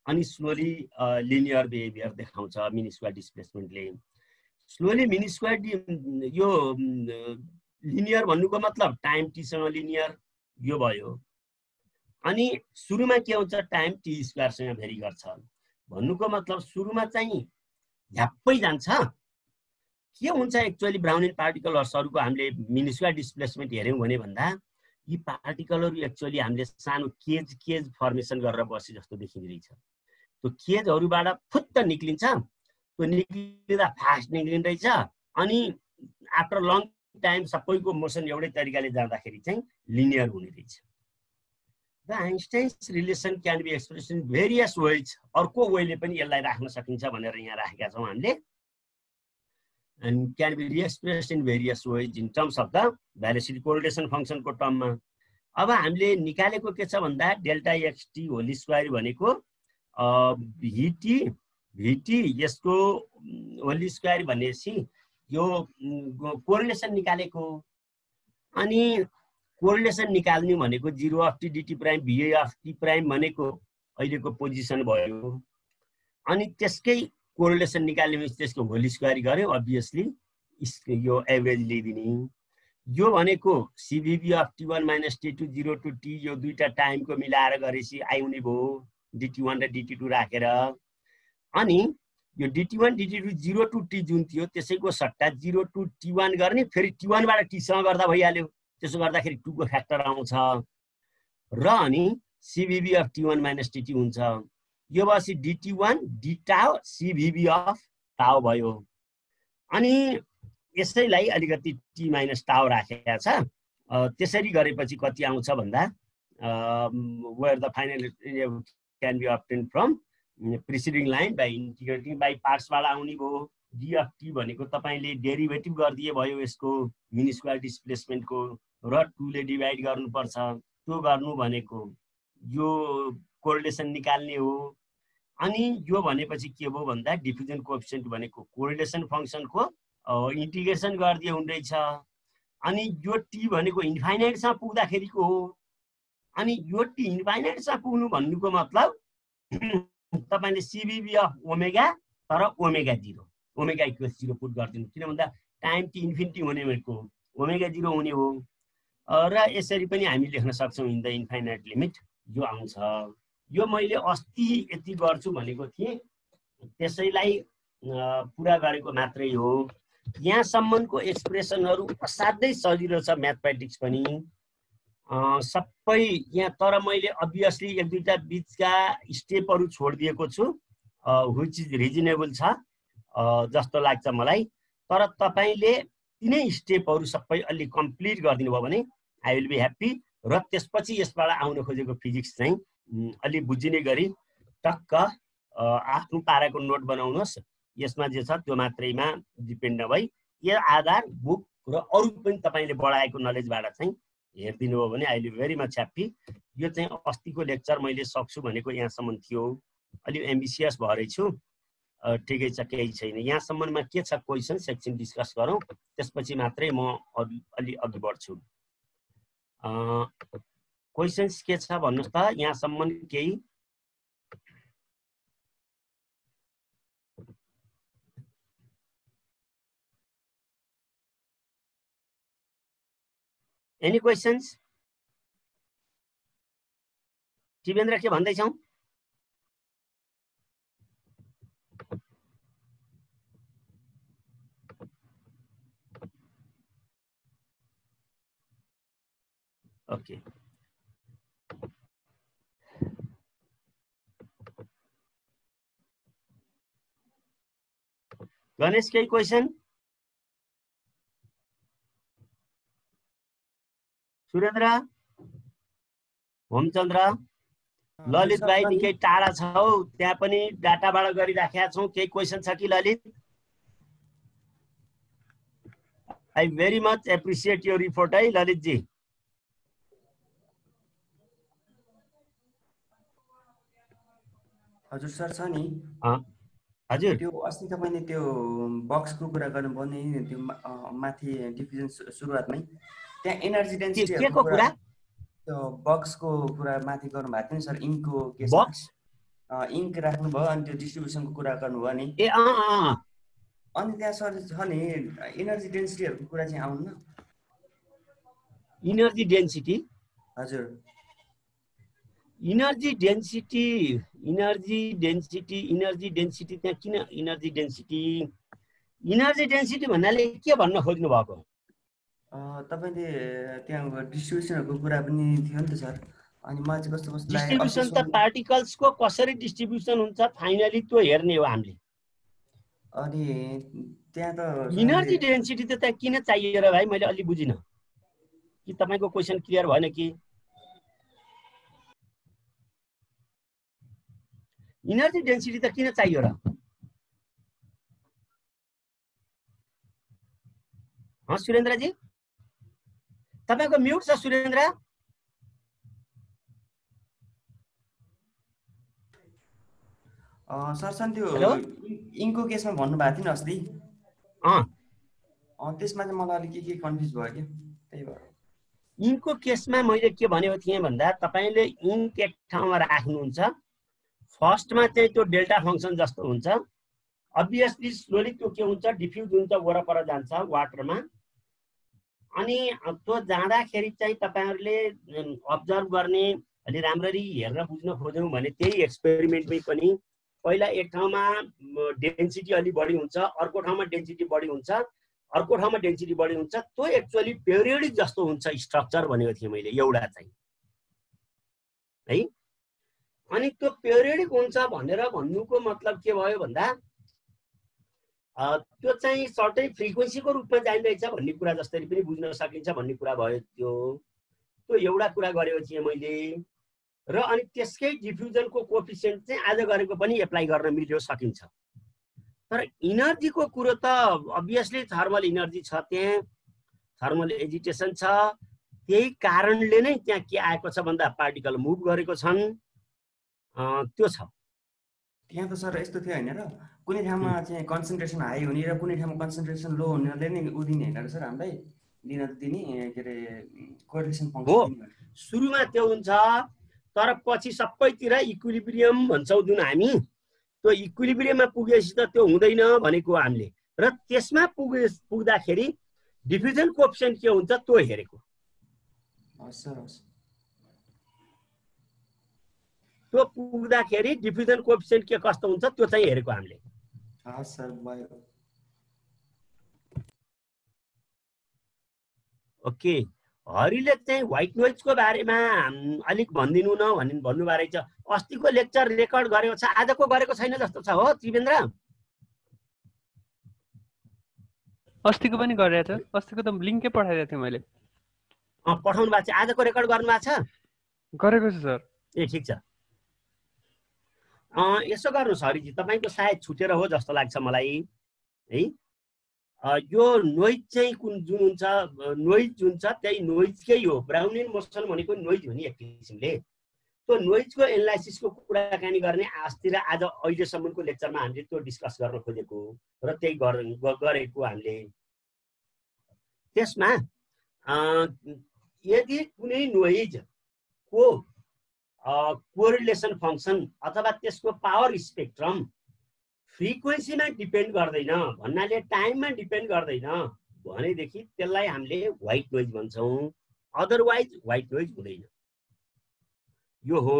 अनि स्लोली लिनियर बिहेभियर देखाउँछ मिन स्क्वायर डिस्प्लेसमेन्टले। स्लोली मिन स्क्वायर यो लिनियर भन्नुको मतलब टाइम टीसँग लिनियर यो भयो। अनि सुरुमा के हुन्छ टाइम टी स्क्वायरसँग भेरी गर्छ। भन्नुको मतलब सुरुमा चाहिँ झ्याप्पै जान्छ। के हुन्छ एक्चुअली ब्राउनियन पार्टिकलहरुको हामीले मिन स्क्वायर डिस्प्लेसमेन्ट हेर्यौं भने भन्दा यी पार्टिकलहरु एक्चुअली हामीले सानो केज फर्मेसन गरेर बसे जस्तो देखिन्छ। त्यो केजहरुबाट फुत्त निक्लिन्छ, त्यो निक्लिँदा फास्ट निक्लिँदैछ, अनि आफ्टर लङ टाइम सबैको मोसन एउटै तरिकाले जाँदाखेरि चाहिँ लिनियर हुने रहेछ। The Einstein's relation can be expressed in various ways. अर्को वेले पनि यसलाई राख्न सकिन्छ भनेर यहाँ राखेका छौं हामीले। And can be re-expressed in various ways in terms of the velocity correlation function को टर्ममा। अब हामीले निकालेको के छ भन्दा डेल्टा xt होल स्क्वायर भनेको vt यसको होल स्क्वायर भनेपछि यो कोरिलेसन निकालेको। अनि कोरिलेसन निकाल्नु भनेको 0 of T dt prime va of t prime भनेको अहिलेको पोजिसन भयो। अनि त्यसकै कोरिलेसन निकाल्ने भने त्यसको होल स्क्वायर गर्यो, अब्भियसली यो एभरेज लिदिने। यो भनेको cvb of t1 - t2 0 to t यो दुईटा टाइमको मिलाएर गरेपछि आउने भयो dt1 र dt2 राखेर। अनि यो dt1 dt2 0 to t जुन थियो त्यसैको सट्टा 0 to t1 गर्ने, फेरि t1 बाट t सँग गर्दा भइहाल्यो। त्यसो गर्दाखेरि 2 को फ्याक्टर आउँछ र अनि cvb अफ t1 - t2 हुन्छ। यो भएपछि dt1 d tau cvb of tau भयो। अनि यसैलाई अलिकति t - tau राखेका छ। त्यसरी गरेपछि कति आउँछ भन्दा where the final can be obtained from preceding line by integrating by parts बाट आउने भयो। d अफ t भनेको तपाईले डेरिभेटिभ गर्दिए भयो यसको मिन स्क्वायर डिस्प्लेसमेन्ट को, र 2 ले डिभाइड गर्नुपर्छ। त्यो गर्नु भनेको यो कोरिलेसन निकाल्ने हो। अनि यो भनेपछि के भयो भन्दा डिफ्युजन कोएफिसिएन्ट भनेको कोरिलेसन फंक्सन को इंटीग्रेसन गर्दिए हुँदैछ। अनि यो t भनेको इन्फाइनाइट सँग पुग्दाखेरिको हो। अनि यो t इन्फाइनाइट सँग पुग्नु भन्नुको मतलब तपाईले cvb अफ ओमेगा तर ओमेगा 0 ओमेगा इक्वल्स 0 पुट गर्दिनु, किन भन्दा टाइम t इन्फिनिटी हुने भनेको ओमेगा 0 हुने हो। र यसरी पनि हामी लेख्न सक्छौं इन द इन्फाइनाइट लिमिट यो आउँछ। यो मैले अस्ति यति गर्छु भनेको थिएँ, त्यसैलाई पुरा गरेको मात्रै हो। यहाँसम्मको एक्सप्रेसनहरु असाध्यै सजिलो छ म्याथमेटिक्स पनि सबै यहाँ, तर मैले अभियसली एक दुईटा बीचका स्टेपहरु छोडिदिएको छु व्हिच इज रिजनेबल छ जस्तो लाग्छ मलाई। तर तपाईले तिनै स्टेपहरु सबै अलि कम्प्लिट गरिदिनु भयो भने आई विल बी ह्याप्पी। र त्यसपछि यसबाट आउन खोजेको फिजिक्स चाहिँ अलि बुझिने गरी टक्क आफ्नो पाराको नोट बनाउनुहोस्। यसमा जे छ त्यो मात्रैमा डिपेन्ड नभई यो आधार बुक र अरु पनि तपाईले बढाएको नलेजबाट चाहिँ हेर्दिनु हो भने I will be very much happy. यो चाहिँ अस्तिको लेक्चर मैले सक्छु भनेको यहाँसम्म थियो, अलि एम्बिसियस भरै छु। ठिकै छ, केही छैन। यहाँसम्ममा के छ क्वेशन सेक्सन डिस्कस गरौँ, त्यसपछि मात्रै म अलि अघि बढ्छु। क्वेशन्स के छ भन्नुस् त यहाँसम्म केही? Any questions? टिवेन्द्र के भन्दैछौ? ओके गणेश केही क्वेसन? सुरेन्द्र, होमचन्द्र, ललित भाइ निकै टाढा छौ, त्यहाँ पनि डाटाबाट गरिराखेका छौँ। केही क्वेसन छ कि Lalit? I very much appreciate your report है ललितजी। हजुर सर छ नि। हजुर त्यो अस्ति तपाईले त्यो बक्सको कुरा गर्नुभयो नि, त्यो माथि डिभिजन सुरुवातमै त्यहाँ एनर्जी डेन्सिटीहरुको कुरा, त्यो बक्सको कुरा माथि गर्नुभएको थियो नि सर, इन्कको केसमा। बक्स इन्क राख्नुभयो अनि त्यो डिस्ट्रिब्युसनको कुरा गर्नुभयो नि। अनि त्यहाँ सर छ नि एनर्जी डेन्सिटीहरुको कुरा चाहिँ आउन्न। Energy density? हजुर इनर्जी डेन्सिटी त्यहाँ किन इनर्जी डेन्सिटी भन्नाले के भन्न खोज्नु भएको? तपाईले त्यहाँ डिस्ट्रिब्युसनहरुको कुरा पनि थियो नि त सर। अनि म चाहिँ कस्तो लाग्यो, डिस्ट्रिब्युसन त पार्टिकल्सको कसरी डिस्ट्रिब्युसन हुन्छ फाइनली त्यो हेर्ने हो हामीले। अनि त्यहाँ त इनर्जी डेन्सिटी त त्यहाँ किन चाहियो र भाइ? मैले अलि बुझिन कि तपाईको क्वेसन क्लियर भएन कि? इनर्जी डेन्सिटी त किन चाहियो र? सुरेन्द्रजी तपाईको म्युट छ सुरेन्द्र। सरसन त्यो इन्कको केसमा भन्नुभएको थियो नि अस्ति। त्यसमा चाहिँ मलाई अलिक के कन्फ्युज भयो कि, त्यही भएर। इन्कको केसमा मैले के भनेको थिएँ भन्दा तपाईले इन्क एक ठाउँमा राख्नुहुन्छ, फर्स्टमा चाहिँ त्यो डेल्टा फंक्सन जस्तो हुन्छ। अब्भियसली स्लोली त्यो के हुन्छ, डिफ्युज हुन्छ, वरपर जान्छ वाटरमा। अनि त्यो जाँदाखेरि चाहिँ तपाईहरुले अब्जर्भ गर्ने, अलि राम्ररी हेरेर बुझ्न खोज्यौं भने त्यही एक्सपेरिमेन्टमै पनि पहिला एक ठाउँमा डेन्सिटी अलि बढी हुन्छ, अर्को ठाउँमा डेन्सिटी बढी हुन्छ, अर्को ठाउँमा डेन्सिटी बढी हुन्छ। त्यो एक्चुअली पेरियोडिक जस्तो हुन्छ स्ट्रक्चर भनेको थिएँ मैले एउटा चाहिँ है। अनि त्यो पेरियोडिक हुन्छ भनेर भन्नुको मतलब के भयो भन्दा त्यो चाहिँ सर्टै फ्रिक्वेन्सीको रूपमा जाइरहेछ भन्ने कुरा जसरी पनि बुझ्न सकिन्छ भन्ने कुरा भयो। त्यो एउटा कुरा गरेको थिएँ मैले। र अनि त्यसकै डिफ्युजनको कोएफिसिएन्ट चाहिँ आज गरेको पनि एप्लाई गर्न मिल्यो, सकिन्छ। तर इनर्जीको कुरो त अब्भियसली थर्मल इनर्जी छ, त्यहाँ थर्मल एजिटेसन छ। त्यही कारणले नै त्यहाँ के आएको छ भन्दा पार्टिकल मुभ गरेको छन्, त्यो छ। त्यहाँ त सर यस्तो थियो हैन र, कुनै ठाउँमा चाहिँ कन्सन्ट्रेसन हाई हुने र कुनै ठाउँमा कन्सन्ट्रेसन लो हुनेले नै उदिने हैन र सर हामीलाई दिन दिने के रे कोरिलेसन फंक्सन दिने। सुरुमा त्यो हुन्छ, तर पछि सबैतिर इक्विलिब्रियम भन्छौं जुन हामी, त्यो इक्विलिब्रियममा पुगेपछि त त्यो हुँदैन भनेको हामीले। र त्यसमा पुग्दाखेरि डिफ्युजन कोएफिसिएन्ट के हुन्छ त्यो हेरेको। त्यो पुग्दाखेरि डिफ्युजन कोएफिसिएन्ट के कस्तो हुन्छ त्यो चाहिँ हेरेको हामीले। सर भयो। ओके, हरिले चाहिँ व्हाइट नोइजको बारेमा अलिक भनिदिनु न भन्नु बारे छ। अस्तिको लेक्चर रेकर्ड गरेको छ, आजको गरेको छैन जस्तो छ हो त्रिवेन्द्र? अस्तिको पनि गरेको थियो, अस्तिको त लिंकै पठाइदिएको थिएँ मैले। पठाउनु भएको छ, आजको रेकर्ड गर्नु भएको छ? गरेको छु सर। ए ठिक छ। यसो गर्नुहोस् हरिजी, तपाईको सायद छुटेर हो जस्तो लाग्छ मलाई है। यो नोइज चाहिँ कुन जुन हुन्छ, नोइज जुन छ त्यही नोइजकै हो। ब्राउनियन मोसन भनेको नोइज हो नि एक किसिमले। त्यो नोइजको एनालाइसिसको कुराकानी गर्ने अस्ति र आज अहिलेसम्मको लेक्चरमा हामीले त्यो डिस्कस गर्न खोजेको र त्यही गरेको हामीले। त्यसमा यदि कुनै नोइजको कोरिलेसन फंक्सन अथवा त्यसको पावर स्पेक्ट्रम फ्रिक्वेन्सीमा डिपेन्ड गर्दैन भन्नाले टाइममा डिपेन्ड गर्दैन भनेदेखि त्यसलाई हामीले व्हाइट नोइज भन्छौं, अदरवाइज व्हाइट नोइज हुँदैन। यो हो।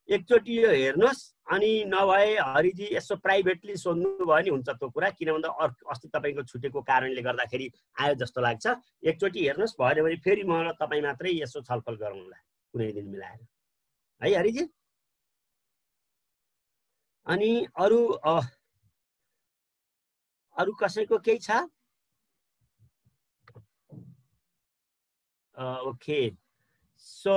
एकचोटि यो हेर्नुहोस्, अनि नभए हरिजी यसो प्राइभेटली सोध्नु भयो नि हुन्छ त्यो कुरा, किन भन्दा अस्ति तपाईको छुटेको कारणले गर्दाखेरि आयो जस्तो लाग्छ। एकचोटि हेर्नुहोस्, भयो भने फेरि म र तपाई मात्रै यसो छलफल गरौँला कुनै दिन मिलाएर है हरिजी। अनि अरु अरु कसैको केही छ? ओके, सो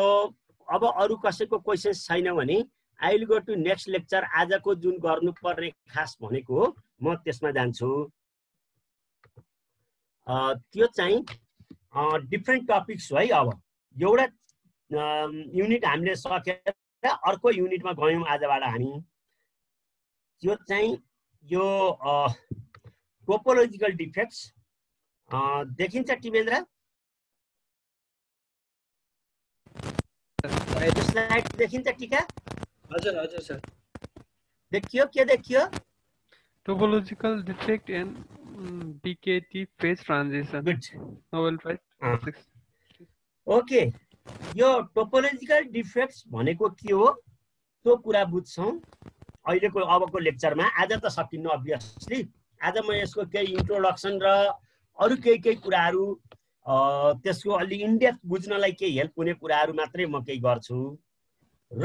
अब अरु कसैको क्वेशन्स छैन भने I will go to next lecture. आजको जुन गर्नुपर्ने खास भनेको हो म त्यसमा जान्छु। त्यो चाहिँ डिफ्रेन्ट टपिक्स हो है। अब एउटा युनिट हामीले सकेर अर्को युनिटमा गयौँ आजबाट हामी। त्यो चाहिँ यो टोपोलोजिकल डिफेक्ट्स देखिन्छ टिमेन्द्र? स्लाइड देखिन्छ टिका? हजुर हजुर सर। देखियो? के देखियो? Topological defect and DKT phase transition. Good, Nobel prize. Okay, यो टोपोलोजिकल डिफेक्ट्स भनेको के हो त्यो कुरा बुझ्छौँ अहिलेको अबको लेक्चरमा। आज त सकिन्न अभियसली। आज म यसको केही इन्ट्रोडक्सन र अरू केही कुराहरू त्यसको अलि इनडेप्थ बुझ्नलाई केही हेल्प हुने कुराहरू मात्रै म केही गर्छु। र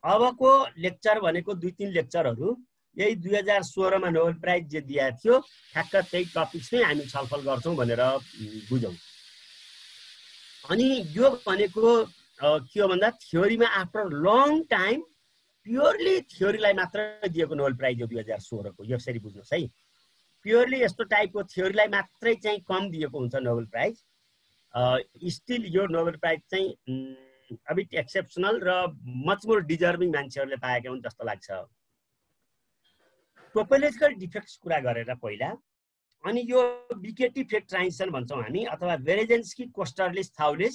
अबको लेक्चर भनेको 2-3 लेक्चरहरू यही 2016 मा नोबेल प्राइज जे दिएको थियो ठ्याक्क त्यही टपिक्स नै हामी छलफल गर्छौँ भनेर बुझौँ। अनि यो भनेको के हो भन्दा थ्योरीमा आफ्टर लङ टाइम प्योरली थ्योरीलाई मात्र दिएको नोबेल प्राइज हो 2016 को। यसरी बुझ्नुहोस् है, प्योरली यस्तो टाइपको थ्योरीलाई मात्रै चाहिँ कम दिएको हुन्छ नोबेल प्राइज। स्टिल यो नोबेल प्राइज चाहिँ अबिट एक्सेप्सनल र मच मोर डिजर्भिङ मान्छेहरूले पाएका हुन् जस्तो लाग्छ। टोपोलोजिकल डिफेक्ट्स कुरा गरेर पहिला, अनि यो बीकेटी फेज ट्रान्जिसन भन्छौँ हामी, अथवा बेरेजेन्स्की कोस्टरलिस थाउलिस।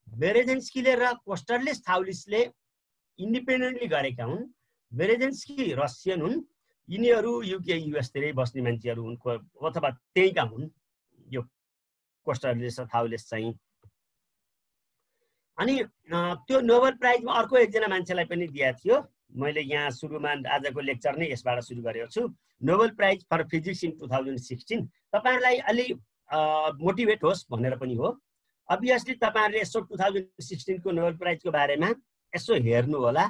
बेरेजेन्स्कीले र कोस्टरलिस थाउलिसले इन्डिपेन्डेन्टली गरेका हुन्। बेरेजेन्स्की रसियन हुन्, यिनीहरू युके युएसतिरै बस्ने मान्छेहरू हुन् अथवा त्यहीका हुन् यो कोस्टरलिस र थाउलिस चाहिँ। अनि त्यो नोबेल प्राइजमा अर्को एकजना मान्छेलाई पनि दिएको थियो। मैले यहाँ सुरुमा आजको लेक्चर नै यसबाट सुरु गरेको छु। Nobel prize for physics in 2016। तपाईहरुलाई अलि मोटिभेट होस् भनेर पनि हो। अभियसली तपाईहरुले यसो 2016 को नोबेल प्राइजको बारेमा यसो हेर्नु होला।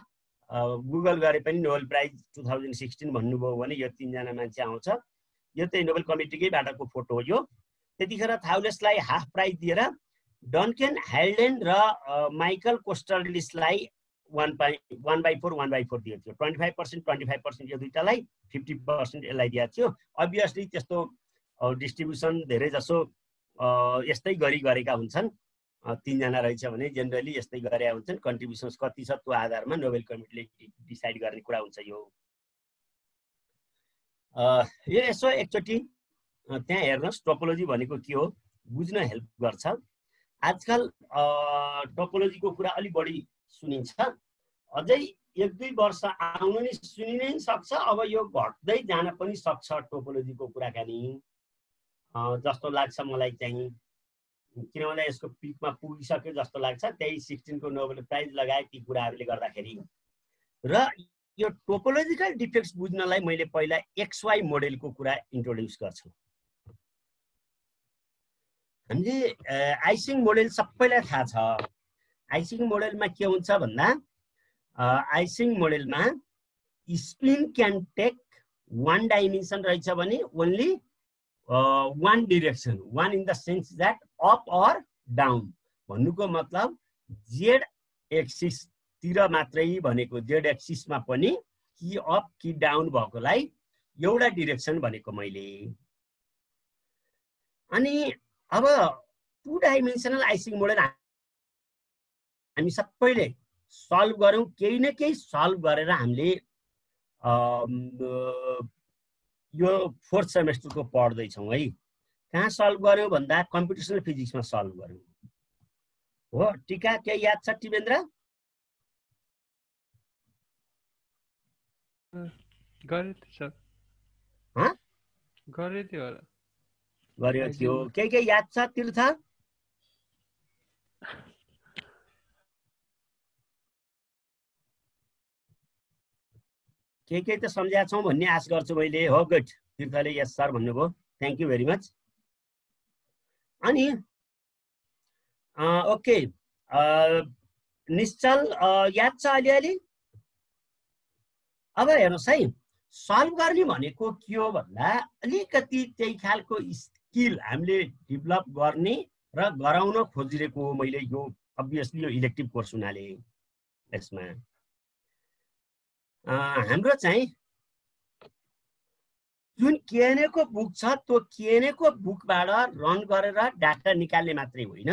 गुगल गरे पनि नोबेल प्राइज 2016 भन्नुभयो भने यो 3 जना मान्छे आउँछ। यो चाहिँ नोबेल कमिटीकैबाटको फोटो हो यो। त्यतिखेर थाउलेसलाई हाफ प्राइज दिएर डन्केन हाल्डेन र माइकल कोस्टरलिसलाई 1/4 दिएको थियो। 25% यो दुईटालाई, 50% यसलाई दिएको थियो। अभियसली त्यस्तो डिस्ट्रिब्युसन धेरै जसो यस्तै गरेका हुन्छन्। 3 जना रहेछ भने जेनरली यस्तै गरेका हुन्छन्। कन्ट्रिब्युसन्स कति छ त्यो आधारमा नोबेल कमिटीले डिसाइड गर्ने कुरा हुन्छ। यो यसो एकचोटि त्यहाँ हेर्नुहोस् टोपोलोजी भनेको के हो बुझ्न हेल्प गर्छ। आजकल टोपोलोजीको कुरा अलि बढी सुनिन्छ। अझै 1-2 वर्ष आउनु नि सुनिनै सक्छ। अब यो घट्दै जान पनि सक्छ टोपोलोजीको कुराकानी जस्तो लाग्छ मलाई चाहिँ। किनभने यसको पिकमा पुगिसक्यो जस्तो लाग्छ। त्यही 16 को नोबेल प्राइज लगायत ती कुराहरूले गर्दाखेरि। र यो टोपोलोजिकल डिफेक्ट्स बुझ्नलाई मैले पहिला XY मोडेलको कुरा इन्ट्रोड्युस गर्छु। हामीले आइसिङ मोडेल सबैलाई थाहा छ। आइसिङ मोडेलमा के हुन्छ भन्दा आइसिङ मोडेलमा स्पिन क्यान टेक 1 डाइमेन्सन रहेछ भने only 1 direction, 1 in the sense that up or down. भन्नुको मतलब जेड एक्सिस तिर मात्रै भनेको, जेड एक्सिसमा पनि कि अप कि डाउन भएकोलाई एउटा डिरेक्सन भनेको मैले। अनि अब 2 डाइमेन्सनल आइसिङ मोडेल हामी सबैले सल्भ गरौँ। केही न केही सल्भ गरेर हामीले यो 4th सेमेस्टरको पढ्दैछौँ है। कहाँ सल्भ गर्यौँ भन्दा कम्प्युटेसनल फिजिक्समा सल्भ गर्यौँ हो। टिका केही याद छ टिमेन्द्र? गर्यो थियो। के याद छ तीर्थ? के त सम्झाएको छौँ भन्ने आश गर्छु मैले। हो गुड, तीर्थले यस सर भन्नुभयो। Thank you very much. अनि ओके, निश्चल याद छ अलिअलि? अब हेर्नुहोस् है, सल्भ गर्ने भनेको के हो भन्दा अलिकति त्यही खालको स्किल हामीले डेभलप गर्ने र गराउन खोजिरहेको हो मैले। यो अभियसली यो इलेक्टिभ कोर्स हुनाले यसमा हाम्रो चाहिँ जुन केएनए को बुक छ त्यो केएनए को बुकबाट रन गरेर डाटा निकाल्ने मात्रै होइन,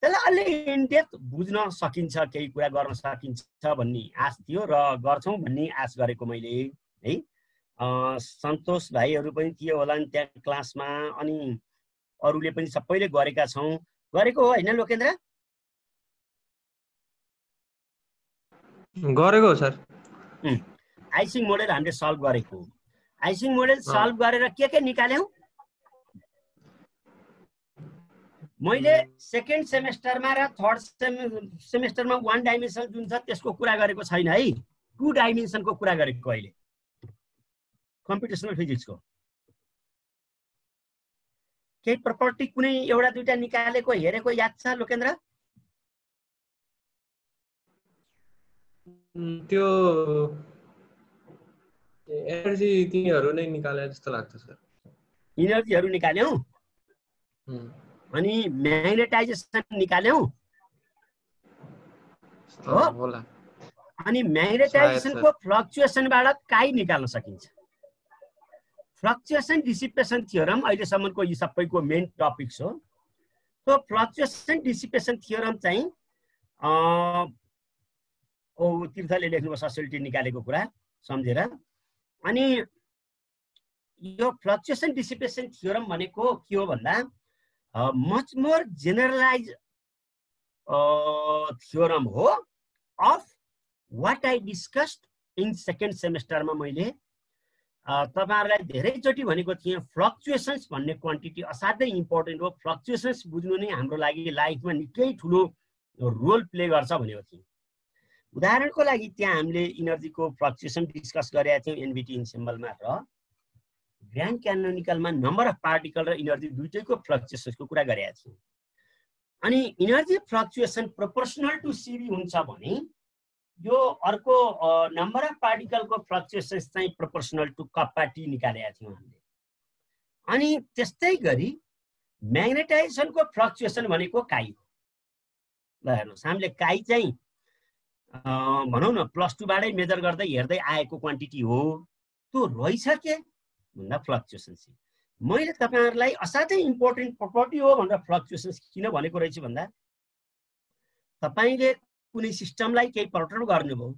त्यसलाई अलि इनडेप्थ बुझ्न सकिन्छ, केही कुरा गर्न सकिन्छ भन्ने आश थियो र गर्छौँ भन्ने आश गरेको मैले है। सन्तोष भाइहरू पनि थिए होला नि त्यहाँ क्लासमा, अनि अरूले पनि सबैले गरेका छौँ, गरेको हो होइन लोकेन्द्र? गरेको हो सर। आइसिङ मोडेल हामीले सल्भ गरेको हो। आइसिङ मोडेल सल्भ गरेर के निकाल्यौँ? मैले सेकेन्ड सेमेस्टरमा र थर्ड सेमेस्टरमा 1 डाइमेन्सन जुन छ त्यसको कुरा गरेको छैन है, 2 डाइमेन्सनको कुरा गरेको अहिले कम्प्युटेसनल फिजिक्सको। केही प्रपर्टी कुनै एउटा दुईटा निकालेको हेरेको याद छ लोकेन्द्र? त्यो एनर्जी तिनीहरू नै निकाले जस्तो लाग्छ सर। इनर्जीहरू निकाल्यौँ, अनि म्याग्नेटाइजेसन निकाल्यौँ होला, अनि म्याग्नेटाइजेसनको फ्लक्चुएसनबाट काई निकाल्न सकिन्छ। फ्लक्चुएसन डिसिपेसन थियोरम अहिलेसम्मको यी सबैको मेन टपिक्स हो। त्यो फ्लक्चुएसन डिसिपेसन थियोरम चाहिँ तीर्थले लेख्नुभयो ससेलिटी निकालेको कुरा सम्झेर। अनि यो फ्लक्चुएसन डिसिपेसन थियोरम भनेको के हो भन्दा मच मोर जेनरलाइज थियोरम हो of what I discussed in second सेमेस्टरमा। मैले तपाईहरुलाई धेरैचोटि भनेको थिएँ फ्लक्चुएसन्स भन्ने क्वान्टिटी असाध्यै इम्पोर्टेन्ट हो, फ्लक्चुएसन्स बुझ्नु नै हाम्रो लागि लाइफमा निकै ठुलो रोल प्ले गर्छ भनेको थिएँ। उदाहरणको लागि त्यहाँ हामीले इनर्जीको फ्लक्चुएसन डिस्कस गरेका थियौँ एनभिटी इन्सेम्बलमा, र ग्रान्ड क्यानोनिकलमा नम्बर अफ पार्टिकल र इनर्जी दुईटैको फ्लक्चुएसन्सको कुरा गरेका थियौँ। अनि energy fluctuation proportional to CV हुन्छ भने यो अर्को नम्बर अफ पार्टिकलको फ्लक्चुएसन्स चाहिँ प्रोपोर्सनल टु कप्पा टी निकालेका थियौँ हामीले। अनि त्यस्तै गरी म्याग्नेटाइजेसनको फ्लक्चुएसन भनेको काई हो। ल हेर्नुहोस्, हामीले काई चाहिँ भनौँ न +2 बाटै मेजर गर्दै हेर्दै आएको क्वान्टिटी हो। त्यो रहेछ के भन्दा फ्लक्चुएसन्स। मैले तपाईहरुलाई असाध्यै इम्पोर्टेन्ट प्रपर्टी हो भनेर फ्लक्चुएसन्स किन भनेको रहेछु भन्दा तपाईले कुनै सिस्टमलाई केही पर्टर्ब गर्नुभयो,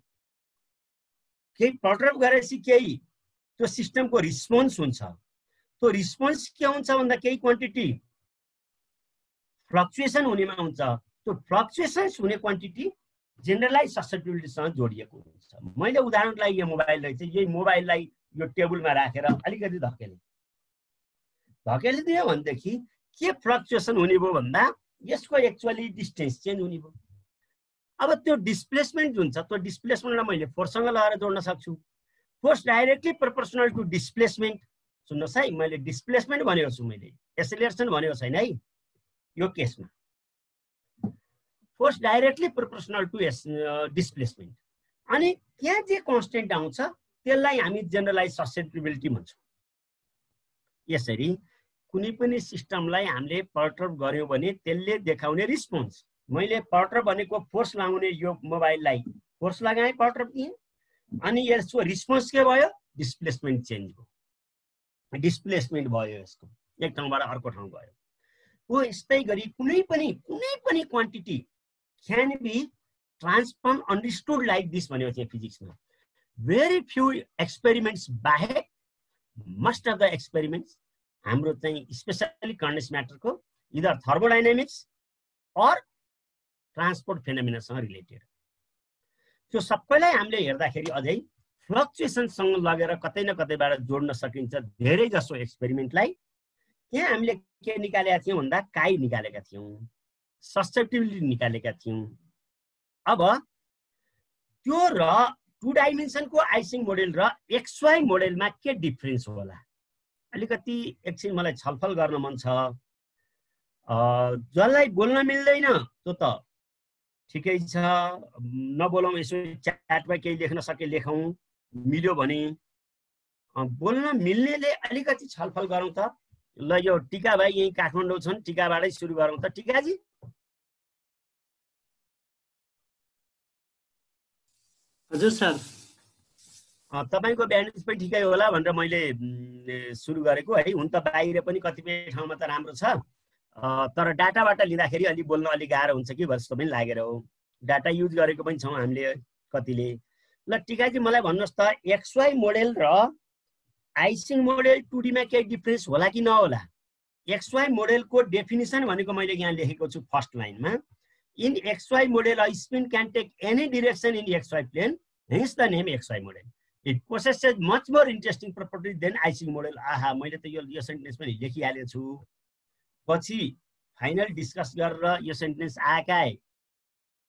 केही पर्टर्ब गरेपछि केही त्यो सिस्टमको रिस्पोन्स हुन्छ। त्यो रिस्पोन्स के हुन्छ भन्दा केही क्वान्टिटी फ्लक्चुएसन हुनेमा हुन्छ। त्यो फ्लक्चुएसन्स हुने क्वान्टिटी जेनरलाइज ससेप्टिबिलिटीसँग जोडिएको हुन्छ। मैले उदाहरणको लागि यो मोबाइललाई चाहिँ यही मोबाइललाई यो टेबलमा राखेर अलिकति धकेलिदियो भनेदेखि के फ्लक्चुएसन हुने भयो भन्दा यसको एक्चुअली डिस्टेन्स चेन्ज हुने भयो। अब त्यो डिस्प्लेसमेन्ट जुन छ त्यो डिस्प्लेसमेन्टलाई मैले फोर्ससँग लगाएर जोड्न सक्छु। Force directly proportional to displacement. सुन्नुहोस् है, मैले डिस्प्लेसमेन्ट भनेको छु, मैले एसेलेरेसन भनेको छैन है यो केसमा। Force directly proportional to displacement. अनि त्यहाँ जे कन्स्टेन्ट आउँछ त्यसलाई हामी जेनरलाइज ससेप्टिबिलिटी भन्छौँ। यसरी कुनै पनि सिस्टमलाई हामीले पर्टर्ब गर्यौँ भने त्यसले देखाउने रिस्पोन्स। मैले पर्टर्ब भनेको फोर्स लगाउने यो मोबाइललाई फोर्स लगाएँ, पर्टर्ब दिएँ, अनि यसको रिस्पोन्स के भयो? डिस्प्लेसमेन्ट चेन्ज भयो, डिस्प्लेसमेन्ट भयो, यसको एक ठाउँबाट अर्को ठाउँ गयो। हो यस्तै गरी कुनै पनि quantity can be transform understood like this भनेको थियो फिजिक्समा। भेरी फ्यु एक्सपेरिमेन्ट्स बाहेक मोस्ट अफ द एक्सपेरिमेन्ट्स हाम्रो चाहिँ स्पेसली कन्डेन्स म्याटरको इदर थर्मोडाइनामिक्स अर ट्रान्सपोर्ट फेनोमेनासँग रिलेटेड। त्यो सबैलाई हामीले हेर्दाखेरि अझै फ्लक्चुएसनसँग लगेर कतै न कतैबाट जोड्न सकिन्छ धेरै जसो एक्सपेरिमेन्टलाई। त्यहाँ हामीले के निकालेका थियौँ भन्दा काई निकालेका थियौँ, ससेप्टिबिलिटी निकालेका थियौँ। अब त्यो र 2 डाइमेन्सनको आइसिङ मोडेल र XY मोडेलमा के डिफरेन्स होला अलिकति एकछिन मलाई छलफल गर्न मन छ। जसलाई बोल्न मिल्दैन त्यो त ठिकै छ, नबोलौँ, यसो च्याटमा केही लेख्न सके लेखौँ, मिल्यो भने बोल्न मिल्नेले अलिकति छलफल गरौँ त। ल यो टिका भाइ यही काठमाडौँ छन्, टिकाबाटै सुरु गरौँ त। टिकाजी हजुर सर, तपाईँको ब्यान्डेज पनि ठिकै होला भनेर मैले सुरु गरेको है। हुन त बाहिर पनि कतिपय ठाउँमा त राम्रो छ, तर डाटाबाट लिँदाखेरि अलि बोल्न अलि गाह्रो हुन्छ कि जस्तो पनि लागेर हो। डाटा युज गरेको पनि छौँ हामीले कतिले। ल टिकाजी मलाई भन्नुहोस् त, XY मोडेल र आइसिङ मोडेल 2D मा केही डिफरेन्स होला कि नहोला? XY मोडेलको डेफिनेसन भनेको मैले यहाँ लेखेको छु फर्स्ट लाइनमा। In XY model a spin can take any direction in XY plane, hence the name XY model. It possesses much more interesting properties than Ising model. आहा, मैले त यो सेन्टेन्स पनि लेखिहालेको छु। पछि फाइनल डिस्कस गरेर यो सेन्टेन्स आएका,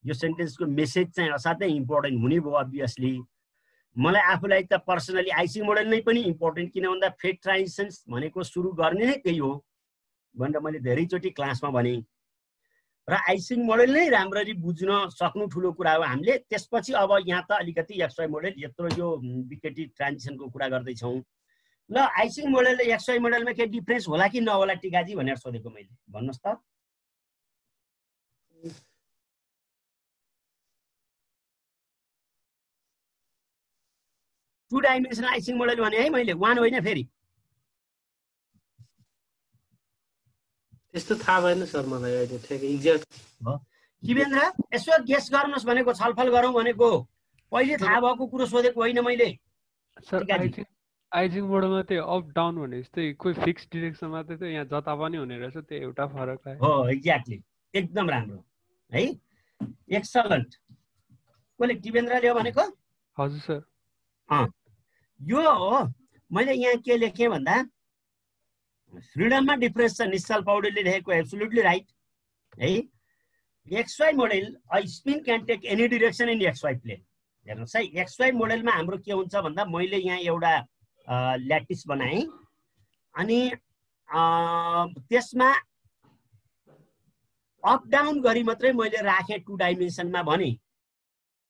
यो सेन्टेन्सको मेसेज चाहिँ असाध्यै इम्पोर्टेन्ट हुने भयो अभियसली। मलाई आफूलाई त पर्सनली आइसिङ मोडेल नै पनि इम्पोर्टेन्ट, किन भन्दा फेट ट्रान्जिसन्स भनेको सुरु गर्ने नै त्यही हो भनेर मैले धेरैचोटि क्लासमा भने। र आइसिङ मोडेल नै राम्ररी बुझ्न सक्नु ठुलो कुरा हो हामीले। त्यसपछि अब यहाँ त अलिकति XY मोडेल, यत्रो यो विकेटी ट्रान्जिसनको कुरा गर्दैछौँ। ल आइसिङ मोडेल र XY मोडेलमा केही डिफरेन्स होला कि नहोला टिकाजी भनेर सोधेको मैले, भन्नुहोस् त। टु डाइमेन्सनल आइसिङ मोडेल भने है मैले, वान होइन फेरि। त्यस्तो थाहा भएन सर मलाई अहिले ठ्याक्कै एक्ज्याक्ट। शिवेन्द्र यसो गेस गर्नुहोस् भनेको, छलफल गरौँ भनेको, पहिले थाहा भएको कुरो सोधेको होइन मैले। सर आइसिङ मोडलमा त्यो अप डाउन भने जस्तै कोही फिक्स डिरेक्सनमा त यहाँ जता पनि हुने रहेछ, त्यो एउटा फरक हो। एक्ज्याक्टली, एकदम राम्रो है, एक्सलेन्ट। कसले शिवेन्द्रले हो भनेको? हजुर सर। यो हो मैले यहाँ के लेखेँ भन्दा, फ्रिडममा डिफरेन्स छ, निश्चल पौडेलले लेखेको एब्सोल्युटली राइट है। XY model a spin can take any direction in XY plane. हेर्नुहोस् है, XY मोडेलमा हाम्रो के हुन्छ भन्दा, मैले यहाँ एउटा ल्याटिस बनाएँ अनि त्यसमा अप डाउन गरी मात्रै मैले राखेँ 2 डाइमेन्सनमा भने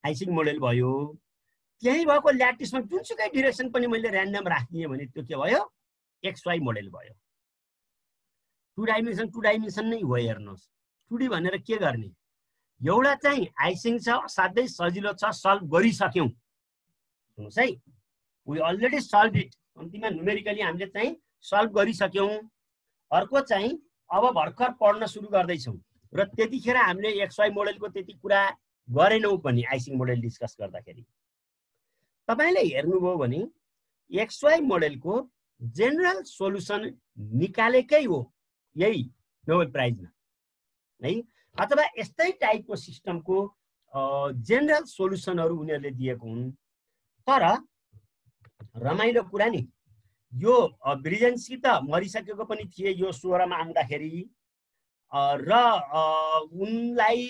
आइसिङ मोडेल भयो। त्यही भएको ल्याटिसमा जुनसुकै डिरेक्सन पनि मैले ऱ्यान्डम राखिदिएँ भने त्यो के भयो? XY मोडेल भयो। 2 डाइमेन्सन नै हो। हेर्नुहोस् 2D भनेर के गर्ने? एउटा चाहिँ आइसिङ छ, असाध्यै सजिलो छ, सल्भ गरिसक्यौँ। सुन्नुहोस् है, वी अलरेडी सल्भ इट। कम्तीमा न्युमेरिकली हामीले चाहिँ सल्भ गरिसक्यौँ। अर्को चाहिँ अब भर्खर पढ्न सुरु गर्दैछौँ र त्यतिखेर हामीले XY मोडेलको त्यति कुरा गरेनौँ पनि आइसिङ मोडेल डिस्कस गर्दाखेरि। तपाईँले हेर्नुभयो भने XY मोडेलको जेनरल सोलुसन निकालेकै हो यही नोबेल प्राइजमा है, अथवा यस्तै टाइपको सिस्टमको जेनरल सोलुसनहरू उनीहरूले दिएको हुन्। तर रमाइलो कुरा नि, यो ब्रिजेन्सी त मरिसकेको पनि थिए यो 16 मा आउँदाखेरि, र उनलाई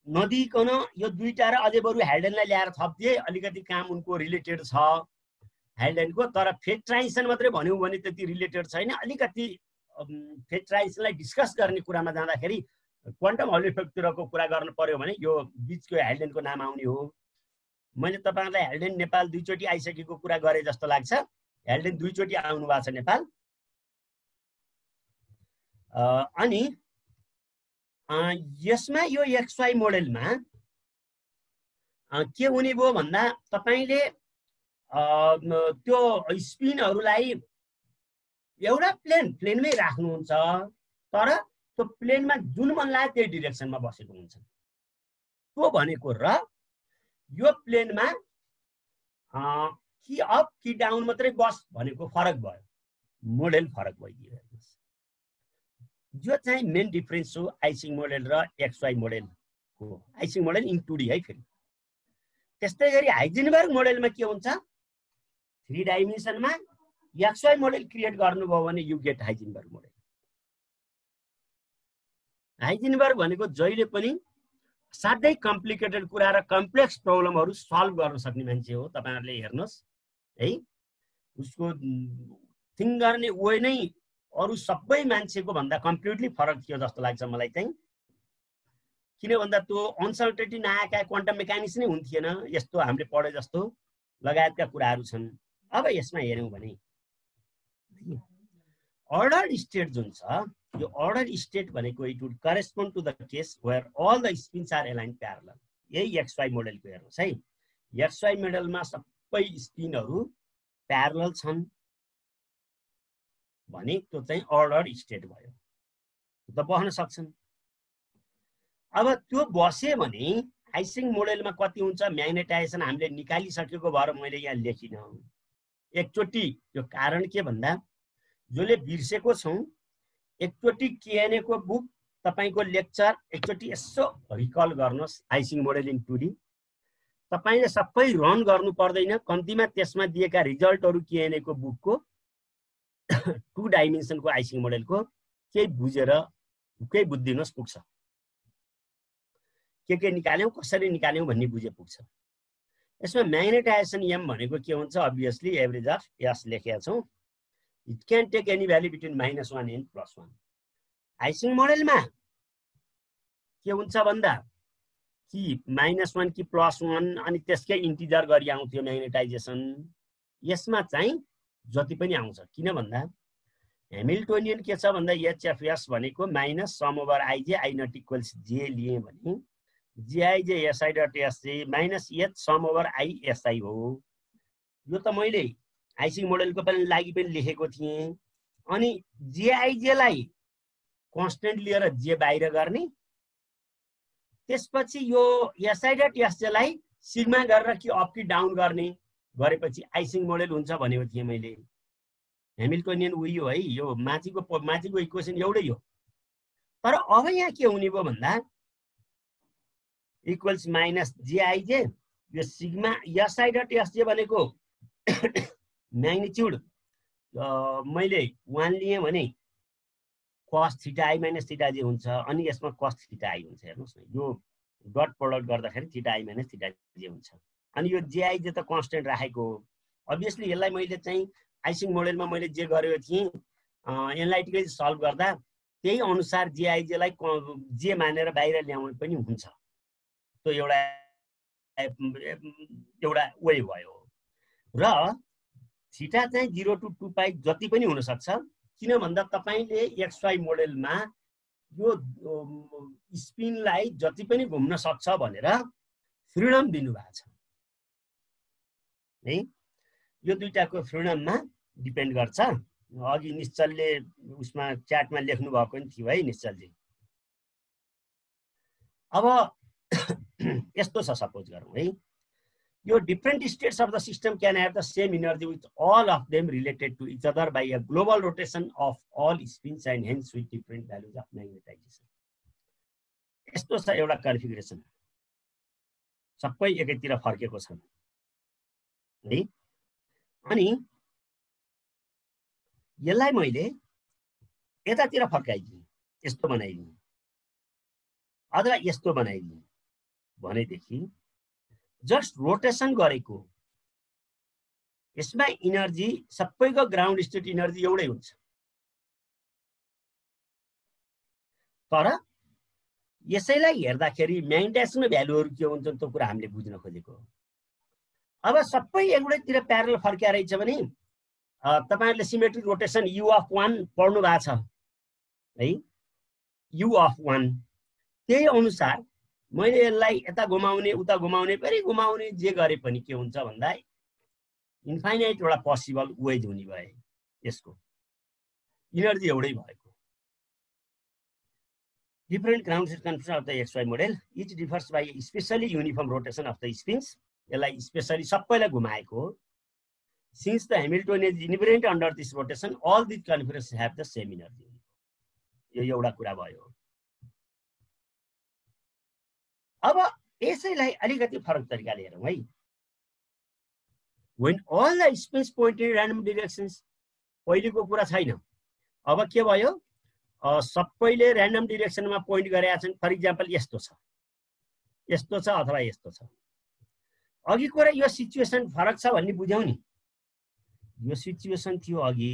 नदिकन यो दुईटा र अझै बरु हेल्डेनलाई ल्याएर थपिदिए। अलिकति काम उनको रिलेटेड छ हेल्डेनको, तर फेट ट्रान्जिसन मात्रै भन्यौँ भने त्यति रिलेटेड छैन। अलिकति फेट ट्रान्जिसनलाई डिस्कस गर्ने कुरामा जाँदाखेरि क्वान्टम हल इफेक्टतिरको कुरा गर्नु पर्यो भने यो बिचको हेल्डेनको नाम आउने हो। मैले तपाईँहरूलाई हेल्डेन नेपाल 2 चोटि आइसकेको कुरा गरे जस्तो लाग्छ। हेल्डेन 2 चोटि आउनु भएको छ नेपाल। अनि यसमा यो XY मोडेलमा के हुने भयो भन्दा, तपाईँले त्यो स्पिनहरूलाई एउटा प्लेनमै राख्नुहुन्छ, तर त्यो प्लेनमा जुन मन लाग्यो त्यही डिरेक्सनमा बसेको हुन्छ। त्यो भनेको र यो प्लेनमा कि अप कि डाउन मात्रै बस भनेको फरक भयो, मोडेल फरक भइदियो। हेर्नुहोस्, यो चाहिँ मेन डिफरेन्स हो आइसिङ मोडेल र XY मोडेलको। आइसिङ मोडेल इन 2D है फेरि। त्यस्तै गरी हाइजेनबर्ग मोडेलमा के हुन्छ, 3 डाइमेन्सनमा XY मोडेल क्रिएट गर्नुभयो भने you get Heisenberg model. Heisenberg भनेको जहिले पनि साध्यै कम्प्लिकेटेड कुरा र कम्प्लेक्स प्रब्लमहरू सल्भ गर्न सक्ने मान्छे हो। तपाईँहरूले हेर्नुहोस् है, उसको थिङ्क गर्ने वे नै अरू सबै मान्छेको भन्दा कम्प्लिटली फरक थियो जस्तो लाग्छ मलाई चाहिँ। किन भन्दा त्यो अनसर्टेनिटी नआएका क्वान्टम मेकानिक्स नै हुन्थेन, यस्तो हामीले पढे जस्तो लगायतका कुराहरू छन्। अब यसमा हेऱ्यौँ भने कि अर्डर स्टेट जुन छ यो अर्डर स्टेट भनेको it would correspond to the case where all the spins are align parallel. यही XY मोडेलको हेर्नुहोस् है, XY मोडेलमा सबै स्पिनहरू प्यारलल छन् भने त्यो चाहिँ अर्डर स्टेट भयो, त बस्न सक्छन्। अब त्यो बसे भने आइसिङ मोडेलमा कति हुन्छ, म्याग्नेटाइजेसन हामीले निकालिसकेको भएर मैले यहाँ लेखिन। एकचोटि यो कारण के भन्दा जसले बिर्सेको छौँ एकचोटि KNA को बुक तपाईको लेक्चर एकचोटि यसो रिकल गर्नुहोस्। आइसिङ मोडेल इन 2D तपाईले सबै रन गर्नु पर्दैन, कम्तीमा त्यसमा दिएका रिजल्टहरू KNA को बुकको 2 डाइमेन्सनको आइसिङ मोडेलको केही बुझेर केही बुझिदिनुहोस् पुग्छ। के निकाल्यौँ कसरी निकाल्यौँ भन्ने बुझे पुग्छ। यसमा म्याग्नेटाइजेसन M भनेको के हुन्छ, अभियसली एभरेज अफ S लेखेका छौँ। It can take any value between -1 and +1। Ising मोडेलमा के हुन्छ भन्दा कि -1 कि +1 अनि त्यसकै इन्टिजर गरी आउँथ्यो म्याग्नेटाइजेसन। यसमा चाहिँ जति पनि आउँछ, किन भन्दा हेमिल्टोनियन के छ भन्दा HFS भनेको -sum/ij I not equals j लिए भने Gij SI डट S चाहिँ -h sum/i हो। यो त मैले आइसिङ मोडेलको पनि लागि पनि लेखेको थिएँ। अनि Jij लाई कन्स्टेन्ट लिएर जे बाहिर गर्ने, त्यसपछि यो SI डट S लाई सिग्मा गरेर कि अप कि डाउन गर्ने गरेपछि आइसिङ मोडेल हुन्छ भनेको थिएँ मैले। हेमिल्टोनियन उयो है, यो माथिको इक्वेसन एउटै हो। तर अब यहाँ के हुने भयो भन्दा इक्वल्स -Jij यो सिग्मा SI डट SJ भनेको म्याग्निट्युड मैले 1 लिए भने cos θi - θj हुन्छ, अनि यसमा cos θi हुन्छ। हेर्नुहोस् न, यो डट प्रोडक्ट गर्दाखेरि θi - θj हुन्छ। अनि यो Jij त कन्स्टेन्ट राखेको हो। अभियसली यसलाई मैले चाहिँ आइसिङ मोडेलमा मैले जे गरेको थिएँ एनालाइटिकली सल्भ गर्दा त्यही अनुसार Jij लाई जे मानेर बाहिर ल्याउनु पनि हुन्छ। त्यो एउटा वे भयो। र थीटा चाहिँ 0 to 2π जति पनि हुन सक्छ, किन भन्दा तपाईले XY मोडेलमा यो स्पिनलाई जति पनि घुम्न सक्छ भनेर फ्रिडम दिनुभएको छ है। यो दुईटाको फ्रिडममा डिपेन्ड गर्छ। अघि निश्चलले उसमा च्याटमा लेख्नु भएको नि थियो है निश्चलजी। अब यस्तो छ, सपोज गरौँ है, यो different states of the system can have the same energy with all of them related to each other by a global rotation of all spins and hence with different values of magnetization। यस्तो छ एउटा configuration, सबै एकैतिर फर्केको छ है। अनि यसलाई मैले यतातिर फर्काइदिएँ, यस्तो बनाइदिएँ अथवा यस्तो बनाइदिएँ भनेदेखि जस्ट रोटेसन गरेको यसमा इनर्जी सबैको ग्राउन्ड स्टेट इनर्जी एउटै हुन्छ। तर यसैलाई हेर्दाखेरि म्याग्नेटाइजेसनको भ्यालुहरु के हुन्छन् त्यो कुरा हामीले बुझ्न खोजेको। अब सबै एउटैतिर प्यारलल फर्किया रहेछ भने तपाईहरुले सिमेट्रिक रोटेसन u(1) पढ्नु भएको छ है, u(1) त्यही अनुसार मैले यसलाई यता घुमाउने उता घुमाउने फेरि घुमाउने जे गरे पनि के हुन्छ भन्दा इन्फाइनाइट एउटा पोसिबल वेज हुने भए यसको इनर्जी एउटै भएको। Different ground state configuration of the XY model each differs by spatially uniform rotation of the spins. यसलाई स्पेशली सबैलाई घुमाएको हो। Since the Hamiltonian is inherent under this rotation all this configuration have the same energy. यो एउटा कुरा भयो। अब यसैलाई अलिकति फरक तरिकाले हेरौँ है। When all the spins point in random directions, पहिलेको कुरा छैन। अब के भयो, सबैले र्यान्डम डिरेक्सनमा पोइन्ट गरेका छन्। फर इक्जाम्पल यस्तो छ अथवा यस्तो छ। अघि कुरा यो सिचुएसन फरक छ भन्ने बुझ्यौ नि। यो सिचुएसन थियो अघि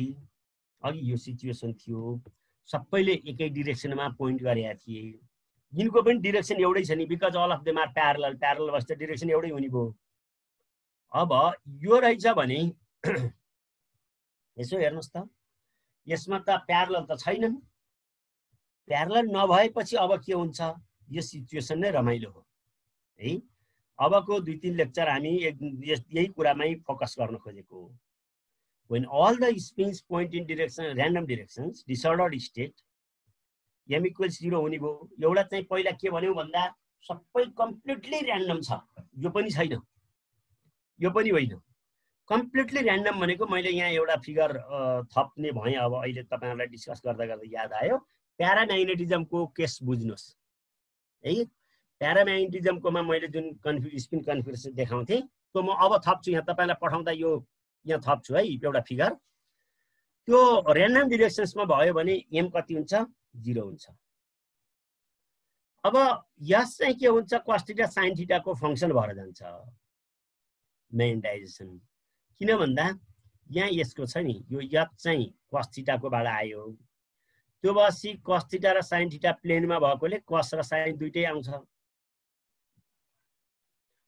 यो सिचुएसन थियो, सबैले एकै डिरेक्सनमा पोइन्ट गरेका थिए। यिनको पनि डिरेक्सन एउटै छ नि, because all of them are parallel. Parallel भएपछि डिरेक्सन एउटै हुने भयो। अब यो रहेछ भने यसो हेर्नुस् त, यसमा त प्यारलल त छैनन्। प्यारलल नभएपछि अब के हुन्छ, यो सिचुएसन नै रमाइलो हो है। अबको 2-3 लेक्चर हामी यही कुरामै फोकस गर्न खोजेको हो। When all the spins point in direction random directions, disordered state, m equals 0 हुने भयो। एउटा चाहिँ पहिला के भन्यौ भन्दा सबै कम्प्लिटली र्यान्डम छ, यो पनि छैन, यो पनि होइन। कम्प्लिटली र्यान्डम भनेको मैले यहाँ एउटा फिगर थप्ने भएँ। अब अहिले तपाईहरुलाई डिस्कस गर्दा गर्दा याद आयो, प्याराम्याग्नेटिजमको केस बुझ्नुस् है। प्याराम्याग्नेटिजमकोमा मैले जुन स्पिन कन्फिगरेसन देखाउँथे त्यो म अब थप्छु यहाँ, तपाईलाई पठाउँदा यो यहाँ थप्छु है एउटा फिगर। त्यो र्यान्डम डिरेक्सन्समा भयो भने m कति हुन्छ, 0 हुन्छ। अब यस चाहिँ के हुन्छ, cos थीटा sin थीटा को फंक्सन भएर जान्छ म्याग्नेटाइजेसन। किन भन्दा यहाँ यसको छ नि, यो यत चाहिँ cos थीटा को बाट आयो, त्यो बसी cos थीटा र sin थीटा प्लेनमा भएकोले cos र sin दुईटै आउँछ।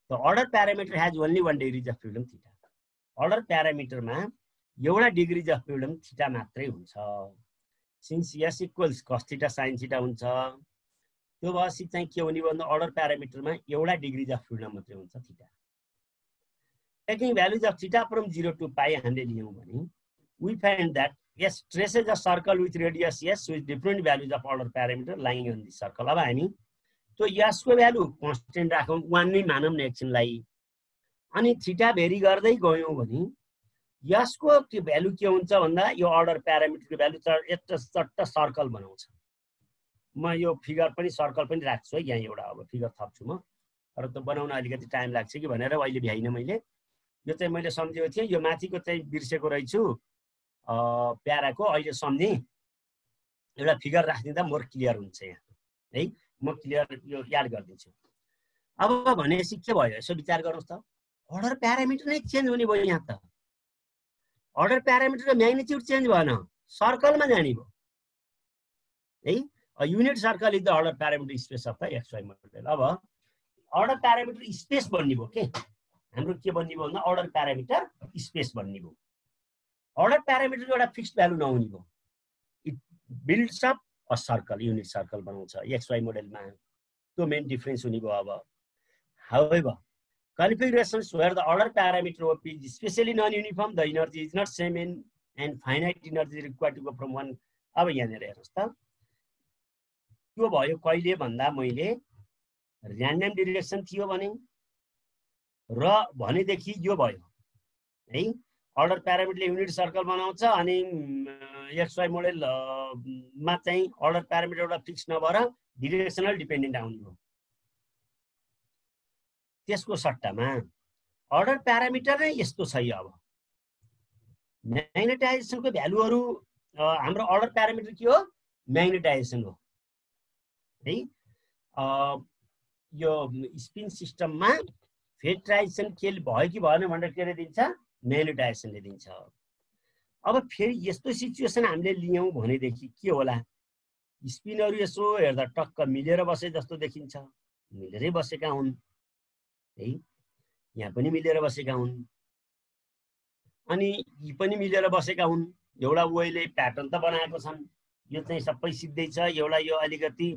The order parameter has only 1 degree of freedom theta. Order parameter-मा एउटा डिग्री अफ फ्रिडम थीटा मात्रै हुन्छ। Since s equals cos theta sin theta हुन्छ, त्यो भएपछि चाहिँ के हुने भन्दा अर्डर प्यारामिटरमा एउटा डिग्री अफ फ्रिडम मात्रै हुन्छ theta. Taking values of theta from 0 to पाई हामीले लियौं भने we find that s traces a circle with radius s with different values of order parameter lying on the circle। अब हामी त्यो s को value constant राखौं, 1 नै मानौं न एकछिनलाई, अनि थीटा भेरी गर्दै गयौं भने s को भ्यालु के हुन्छ भन्दा यो अर्डर प्यारामिटरको भ्यालु एउटा चट्ट सर्कल बनाउँछ। म यो फिगर पनि सर्कल पनि राख्छु है, यहाँ एउटा अब फिगर थप्छु म, तर त्यो बनाउन अलिकति टाइम लाग्छ कि भनेर अहिले भ्याइन मैले। यो चाहिँ मैले सम्झेको थिएँ, यो माथिको चाहिँ बिर्सेको रहेछु प्याराको, अहिले सम्झे एउटा फिगर राख्दिँदा मोर क्लियर हुन्छ यहाँ है। म क्लियर यो याद गरिदिन्छु। अब भनेपछि के भयो, यसो विचार गर्नुस् त, अर्डर प्यारामिटर नै चेन्ज हुने भयो। यहाँ त अर्डर प्यारामिटर र म्याग्निट्युड चेन्ज भएन, सर्कलमा जाने भयो है। Unit circle is the order parameter space of the XY model. अब अर्डर प्यारामिटर स्पेस बन्ने भयो के, हाम्रो के बन्ने भयो भन्दा अर्डर प्यारामिटर स्पेस बन्ने भयो। अर्डर प्यारामिटर एउटा फिक्स्ड भ्यालु नहुने भयो, it builds up a circle, unit circle बनाउँछ XY मोडेलमा। त्यो मेन डिफरेन्स हुने भयो। अब however configurations where the order parameter of P is especially non-uniform, the energy is not same in and finite energy required to go from one। अब यहाँनिर हेर्नुस् त, त्यो भयो कहिले भन्दा मैले र्यान्डम डिरेक्सन थियो भने र भनेदेखि यो भयो है, अर्डर प्यारामिटरले युनिट सर्कल बनाउँछ अनि XY मोडेल मा चाहिँ अर्डर प्यारामिटर एउटा फिक्स नभएर डिरेक्सनल डिपेन्डेन्ट आउने हो। त्यसको सट्टामा अर्डर प्यारामिटर नै यस्तो छ। अब म्याग्नेटाइजेसनको भ्यालुहरु हाम्रो अर्डर प्यारामिटर के हो, म्याग्नेटाइजेसन हो है। यो स्पिन सिस्टममा फेज ट्रान्जिसन के भयो कि भएन भनेर के दिन्छ, म्याग्नेटाइजेसनले दिन्छ। अब फेरि यस्तो सिचुएसन हामीले लियौं भनेदेखि के होला, स्पिनहरु यसो हेर्दा टक्क मिलेर बसे जस्तो देखिन्छ, मिलेरै बसेका हुन् है, यहाँ पनि मिलेर बसेका हुन् अनि यी पनि मिलेर बसेका हुन्। एउटा वेले प्याटर्न त बनाएको छन्, यो चाहिँ सबै सिधै छ, एउटा यो अलिकति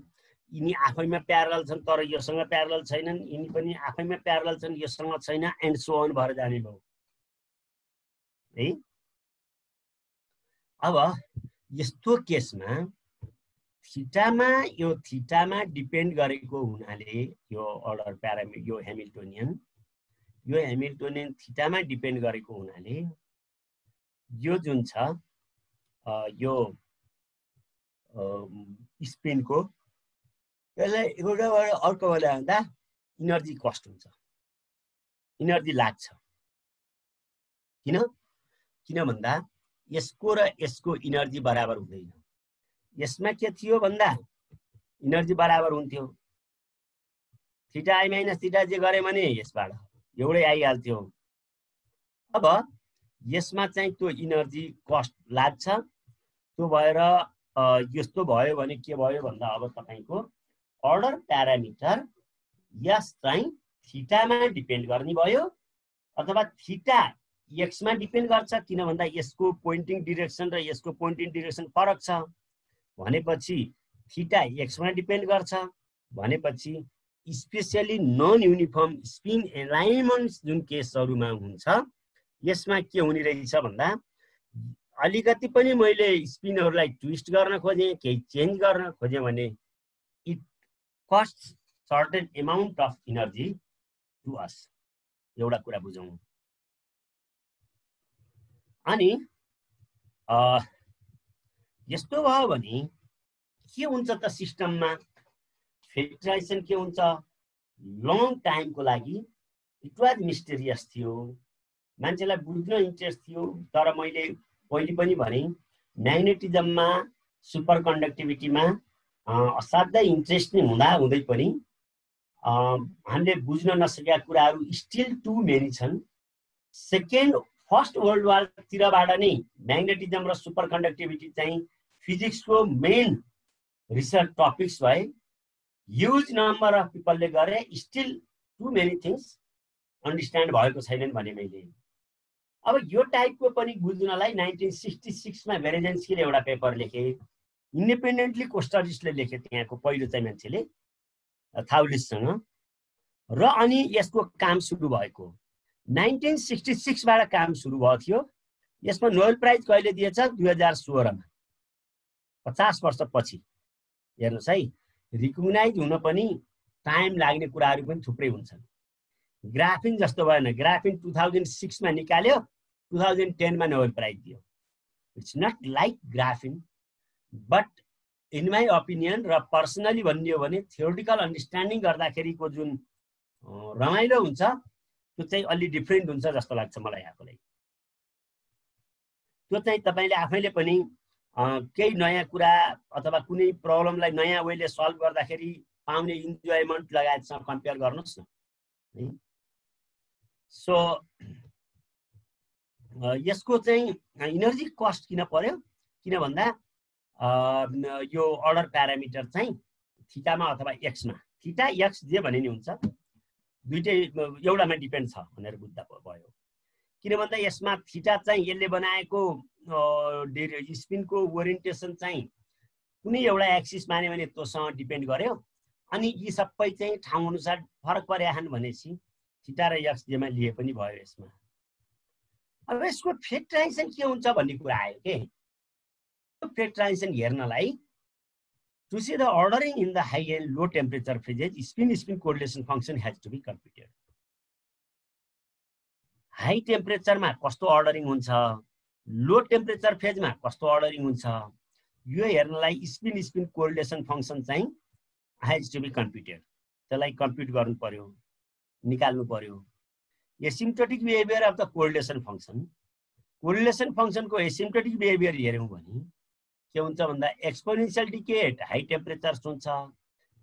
यिनी आफैमा प्यारलल छन् तर योसँग प्यारलल छैनन्, यिनी पनि आफैमा प्यारलल छन् योसँग छैन, एन्ड सो अन भएर जाने भयो है। अब यस्तो केसमा थीटामा यो थीटामा डिपेन्ड गरेको हुनाले यो अर्डर प्यारामिटर यो हेमिल्टोनियन थीटामा डिपेन्ड गरेको हुनाले यो जुन छ यो स्पिनको यसलाई एउटाबाट अर्कोबाट जाँदा इनर्जी कस्ट हुन्छ, इनर्जी लाग्छ। किन भन्दा यसको र यसको इनर्जी बराबर हुँदैन। यसमा के थियो भन्दा इनर्जी बराबर हुन्थ्यो, थीटा आई माइनस थीटा जे गरे भने यसबाट एउटै आइहाल्थ्यो। अब यसमा चाहिँ त्यो इनर्जी कस्ट लाग्छ, त्यो भएर यस्तो भयो भने के भयो भन्दा अब तपाईको अर्डर प्यारामिटर यस चाहिँ थीटामा डिपेन्ड गर्ने भयो, अथवा थीटा एक्समा डिपेन्ड गर्छ, किन भन्दा यसको पोइन्टिङ डिरेक्सन र यसको पोइन्टिङ डिरेक्सन फरक छ भनेपछि थीटा एक्समा डिपेन्ड गर्छ भनेपछि स्पेशली नन युनिफर्म स्पिन एलाइनमेन्ट्स जुन केसहरुमा हुन्छ यसमा के हुने रहेछ भन्दा अलिकति पनि मैले स्पिनहरुलाई ट्विस्ट गर्न खोजे केही चेन्ज गर्न खोजे भने it cost certain amount of energy to us. एउटा कुरा बुझौं। अनि यस्तो भयो भने के हुन्छ त सिस्टममा फिल्ट्रेसन के हुन्छ लङ टाइमको लागि इट वाज मिस्टेरियस थियो, मान्छेलाई बुझ्न इन्ट्रेस्ट थियो। तर मैले पहिले पनि भने म्याग्नेटिजममा सुपर कन्डक्टिभिटीमा असाध्यै इन्ट्रेस्ट नै हुँदा हुँदै पनि हामीले बुझ्न नसकेका कुराहरू स्टिल टु मेनी छन्। फर्स्ट वर्ल्ड वारतिरबाट नै म्याग्नेटिजम र सुपर कन्डक्टिभिटी चाहिँ फिजिक्सको मेन रिसर्च टपिक्स भए। ह्युज नम्बर अफ पिपलले गरे, still too many things understand भएको छैनन् भने मैले। अब यो टाइपको पनि बुझ्नलाई 1966 मा भेरेजेन्स्कीले एउटा पेपर लेखे, इन्डिपेन्डेन्टली कोस्टरिसले लेखे त्यहाँको पहिलो चाहिँ मान्छेले थाउलिससँग, र अनि यसको काम सुरु भएको 1966 बाट काम सुरु भएको थियो। यसमा नोबेल प्राइज कहिले दिएछ 2016 मा, 50 वर्षपछि। हेर्नुस् है, रिकग्नाइज हुन पनि टाइम लाग्ने कुराहरू पनि थुप्रै हुन्छन्। ग्राफिन जस्तो भएन, ग्राफिन 2006 मा निकाल्यो, 2010 मा नोबेल प्राइज दियो। It's not like graphene, but in my opinion र पर्सनली भनियो भने थियोरिटिकल अन्डरस्ट्यान्डिङ गर्दाखेरिको जुन रमाइलो हुन्छ त्यो चाहिँ अलि डिफरेन्ट हुन्छ जस्तो लाग्छ मलाई आफूलाई। त्यो चाहिँ तपाईले आफैले पनि केही नयाँ कुरा अथवा कुनै प्रब्लमलाई नयाँ वेले सल्भ गर्दाखेरि पाउने इन्जोयमेन्ट लगायतसँग कम्पेयर गर्नुस् न। सो यसको चाहिँ इनर्जी कस्ट किन पर्यो, किन भन्दा यो अर्डर प्यारामिटर चाहिँ थीटामा अथवा एक्समा, थीटा एक्स जे भने नि हुन्छ, दुईटै एउटामा डिपेन्ड छ भनेर बुझ्दा भयो। किन भन्दा यसमा थीटा चाहिँ यसले बनाएको स्पिनको ओरिएन्टेसन चाहिँ कुनै एउटा एक्सिस मान्यो भने त्योसँग डिपेन्ड गर्यो। अनि यी सबै चाहिँ ठाउँ अनुसार फरक परेछन् भनेपछि थीटा र एक्स जेमा लिए पनि भयो यसमा। अब यसको फेज ट्रान्जिसन के हुन्छ भन्ने कुरा आयो के। फेज ट्रान्जिसन हेर्नलाई to see the ordering in the high and low temperature phases, spin correlation function has to be computed. High temperature मा कस्तो ordering हुन्छ, low temperature phase मा कस्तो ordering हुन्छ, यो हेर्नलाई spin correlation function चाहिँ has to be computed. त्यसलाई compute गर्नु पर्यो, निकाल्नु पर्यो। Asymptotic behavior of the correlation function. Correlation function को asymptotic behavior हेर्यौं भने के हुन्छ भन्दा exponential decay at high temperature हुन्छ,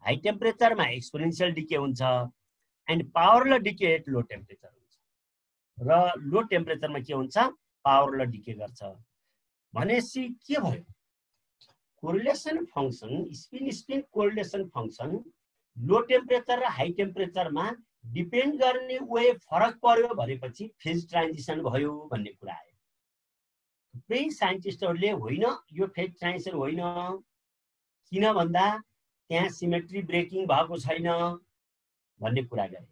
हाई टेम्परेचरमा एक्सपोनेन्शियल डिके हुन्छ, and power law decay at low temperature हुन्छ, र लो टेम्परेचरमा के हुन्छ पावरल डिके गर्छ। भनेपछि के भयो, correlation function spin correlation function low temperature र हाई टेम्परेचरमा डिपेन्ड गर्ने वे फरक पर्यो भनेपछि फेज ट्रान्जिसन भयो भन्ने कुरा आयो। थुप्रै साइन्टिस्टहरूले होइन यो फेज ट्रान्जिसन होइन, किन भन्दा त्यहाँ सिमेट्री ब्रेकिङ भएको छैन भन्ने कुरा गरे।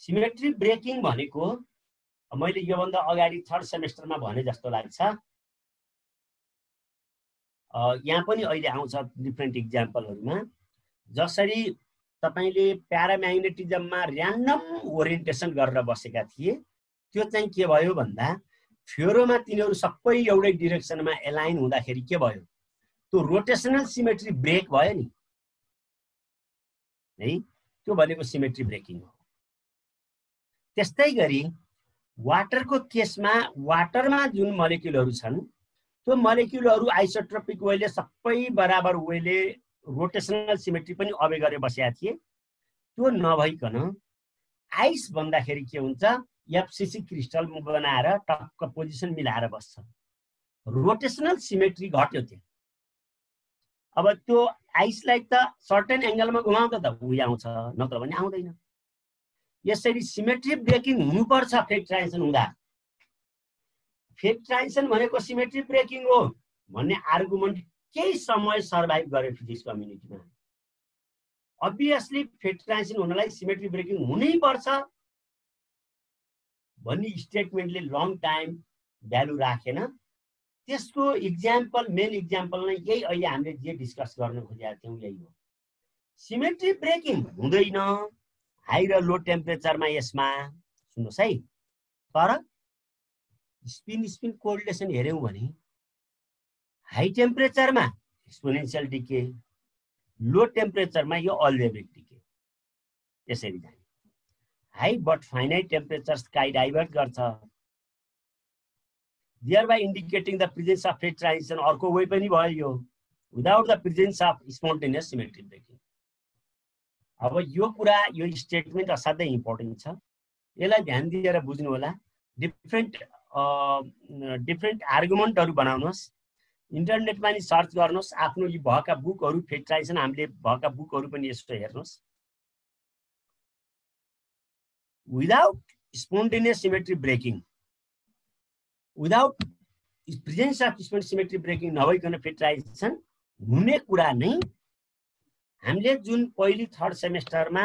सिमेट्री ब्रेकिङ भनेको मैले योभन्दा अगाडि थर्ड सेमेस्टरमा भने जस्तो लाग्छ, यहाँ पनि अहिले आउँछ डिफ्रेन्ट इक्जाम्पलहरुमा। जसरी तपाईले प्याराम्याग्नेटिजममा र्यान्डम ओरिएन्टेसन गरेर बसेका थिए, त्यो चाहिँ के भयो भन्दा फेरोमा तिनीहरु सबै एउटै डाइरेक्सनमा एलाइन हुँदाखेरि के भयो, त्यो रोटेशनल सिमेट्री ब्रेक भयो नि है, त्यो भनेको सिमेट्री ब्रेकिङ हो। त्यस्तै गरी वाटरको केसमा वाटरमा जुन मोलेक्युलहरु छन् त्यो मोलेक्युलहरु आइसोट्रोपिक वेले सबै बराबर वेले रोटेशनल सिमेट्री पनि अबे गरे बसेका थिए। त्यो नभइकन आइस भन्दाखेरि के हुन्छ, एफसीसी क्रिस्टल बनाएर टक्क पोजिसन मिलाएर बस्छ, रोटेशनल सिमेट्री घट्यो त्यो। अब त्यो आइसलाई त सर्टेन एंगलमा घुमाउँदा त उही आउँछ, नत्र भने आउँदैन। यसरी सिमेट्री ब्रेकिङ हुनुपर्छ फेज ट्रान्जिसन हुँदा, फेज ट्रान्जिसन भनेको सिमेट्री ब्रेकिङ हो भन्ने आर्गुमेन्ट केही समय सर्भाइभ गर्यो फिजिक्स कम्युनिटीमा। अभियसली फेज ट्रान्जिसन हुनलाई सिमेट्री ब्रेकिङ हुनै पर्छ भन्ने स्टेटमेन्टले लङ टाइम भ्यालु राखेन। त्यसको इक्जाम्पल मेन इक्जाम्पल नै यही अहिले हामीले जे डिस्कस गर्न खोजेका थियौँ यही हो। सिमेट्री ब्रेकिङ हुँदैन हाई र लो टेम्परेचरमा यसमा, सुन्नुहोस् है। तर स्पिन कोरिलेसन हेऱ्यौँ भने हाई टेम्परेचरमा एक्सपोनेन्शियल डिके, लो टेम्परेचरमा यो अल्जेब्रिक डिके, यसरी जाने। High but finite temperature sky divert गर्छ, thereby indicating the presence of phase transition। अर्को वे पनि भयो यो, without the presence of spontaneous symmetry breaking। अब यो कुरा, यो स्टेटमेन्ट असाध्यै इम्पोर्टेन्ट छ, यसलाई ध्यान दिएर बुझ्नु होला। डिफ्रेन्ट आर्गुमेन्टहरू बनाउनुहोस्, इन्टरनेटमा नि सर्च गर्नुहोस्, आफ्नो यी भएका बुकहरू फेज ट्रान्जिसन हामीले भएका बुकहरू पनि यसो हेर्नुहोस्। Without spontaneous symmetry breaking, without presence of spontaneous symmetry breaking नभइकन फेज ट्रान्जिसन हुने कुरा नै हामीले जुन पहिलो थर्ड सेमेस्टरमा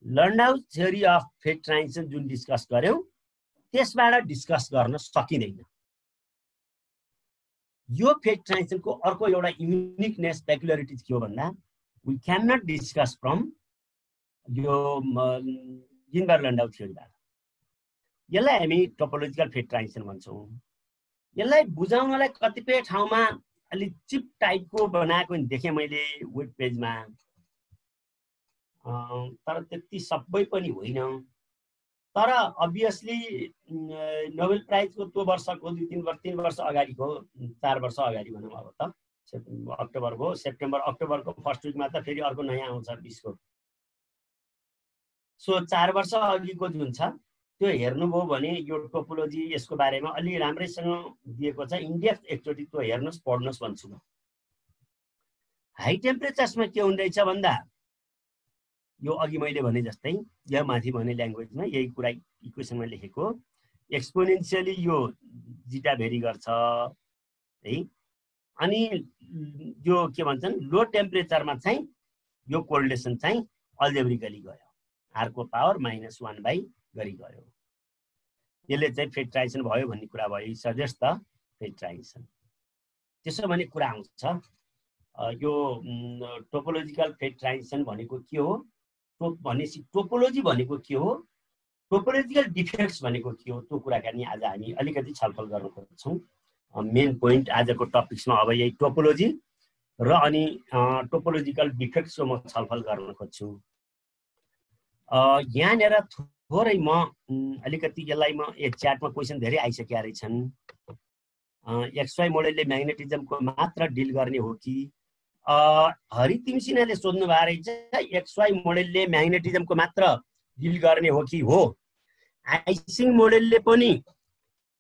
Landau's theory of phase transition जुन डिस्कस गर्यौं त्यसबाट डिस्कस गर्न सकिँदैन। यो फेज ट्रान्जिसनको अर्को एउटा युनिकनेस पेक्युलरिटिज के हो भन्दा we can not discuss from यो जिनबर्ग लन्डाउ थ्योरीबाट। यसलाई हामी टोपोलोजिकल फेज ट्रान्जिसन भन्छौँ। यसलाई बुझाउनलाई कतिपय ठाउँमा अलि चिप टाइपको बनाएको देखेँ मैले वेब पेजमा, तर त्यति सबै पनि होइन। तर अभियसली नोबेल प्राइजको त्यो वर्षको 2-3 वर्ष अगाडिको, 4 वर्ष अगाडि भनौँ अब त, अक्टोबरको सेप्टेम्बर अक्टोबरको फर्स्ट विकमा त फेरि अर्को नयाँ आउँछ 20को। सो 4 वर्ष अघिको जुन छ त्यो हेर्नुभयो भने यो टोपोलोजी यसको बारेमा अलि राम्रैसँग दिएको छ। इन्डेप्थ एकचोटि त्यो हेर्नुहोस्, पढ्नुहोस् भन्छु म। हाई टेम्परेचर्समा के हुँदैछ भन्दा यो अघि मैले भने जस्तै यहाँ माथि भने ल्याङ्ग्वेजमा यही कुरा इक्वेसनमा लेखेको एक्सपोनेन्शियली यो जिटा भेरी गर्छ है। अनि यो के भन्छन् लो टेम्परेचरमा चाहिँ यो कोरिलेसन चाहिँ अल्जेब्रिकली गयो, r को पावर -1 गरी गयो। यसले चाहिँ फेज ट्रान्जिसन भयो भन्ने कुरा भयो, सजेस्ट द फेज ट्रान्जिसन। त्यसो भने कुरा आउँछ यो टोपोलोजिकल फेज ट्रान्जिसन भनेको के हो भनेपछि टोपोलोजी भनेको के हो, टोपोलोजिकल डिफेक्ट्स भनेको के हो, त्यो कुराकानी आज हामी अलिकति छलफल गर्न खोज्छौँ। मेन पोइन्ट आजको टपिक्समा अब यही टोपोलोजी र अनि टोपोलोजिकल डिफेक्ट्सको म छलफल गर्न खोज्छु। यहाँनिर थोरै म अलिकति यसलाई म एक च्याटमा क्वेसन धेरै आइसकेका रहेछन्। XY मोडेलले म्याग्नेटिजमको मात्र डिल गर्ने हो कि? हरितिम सिन्हाले सोध्नु भएको रहेछ XY मोडेलले म्याग्नेटिजमको मात्र डिल गर्ने हो कि? हो। आइसिङ मोडेलले पनि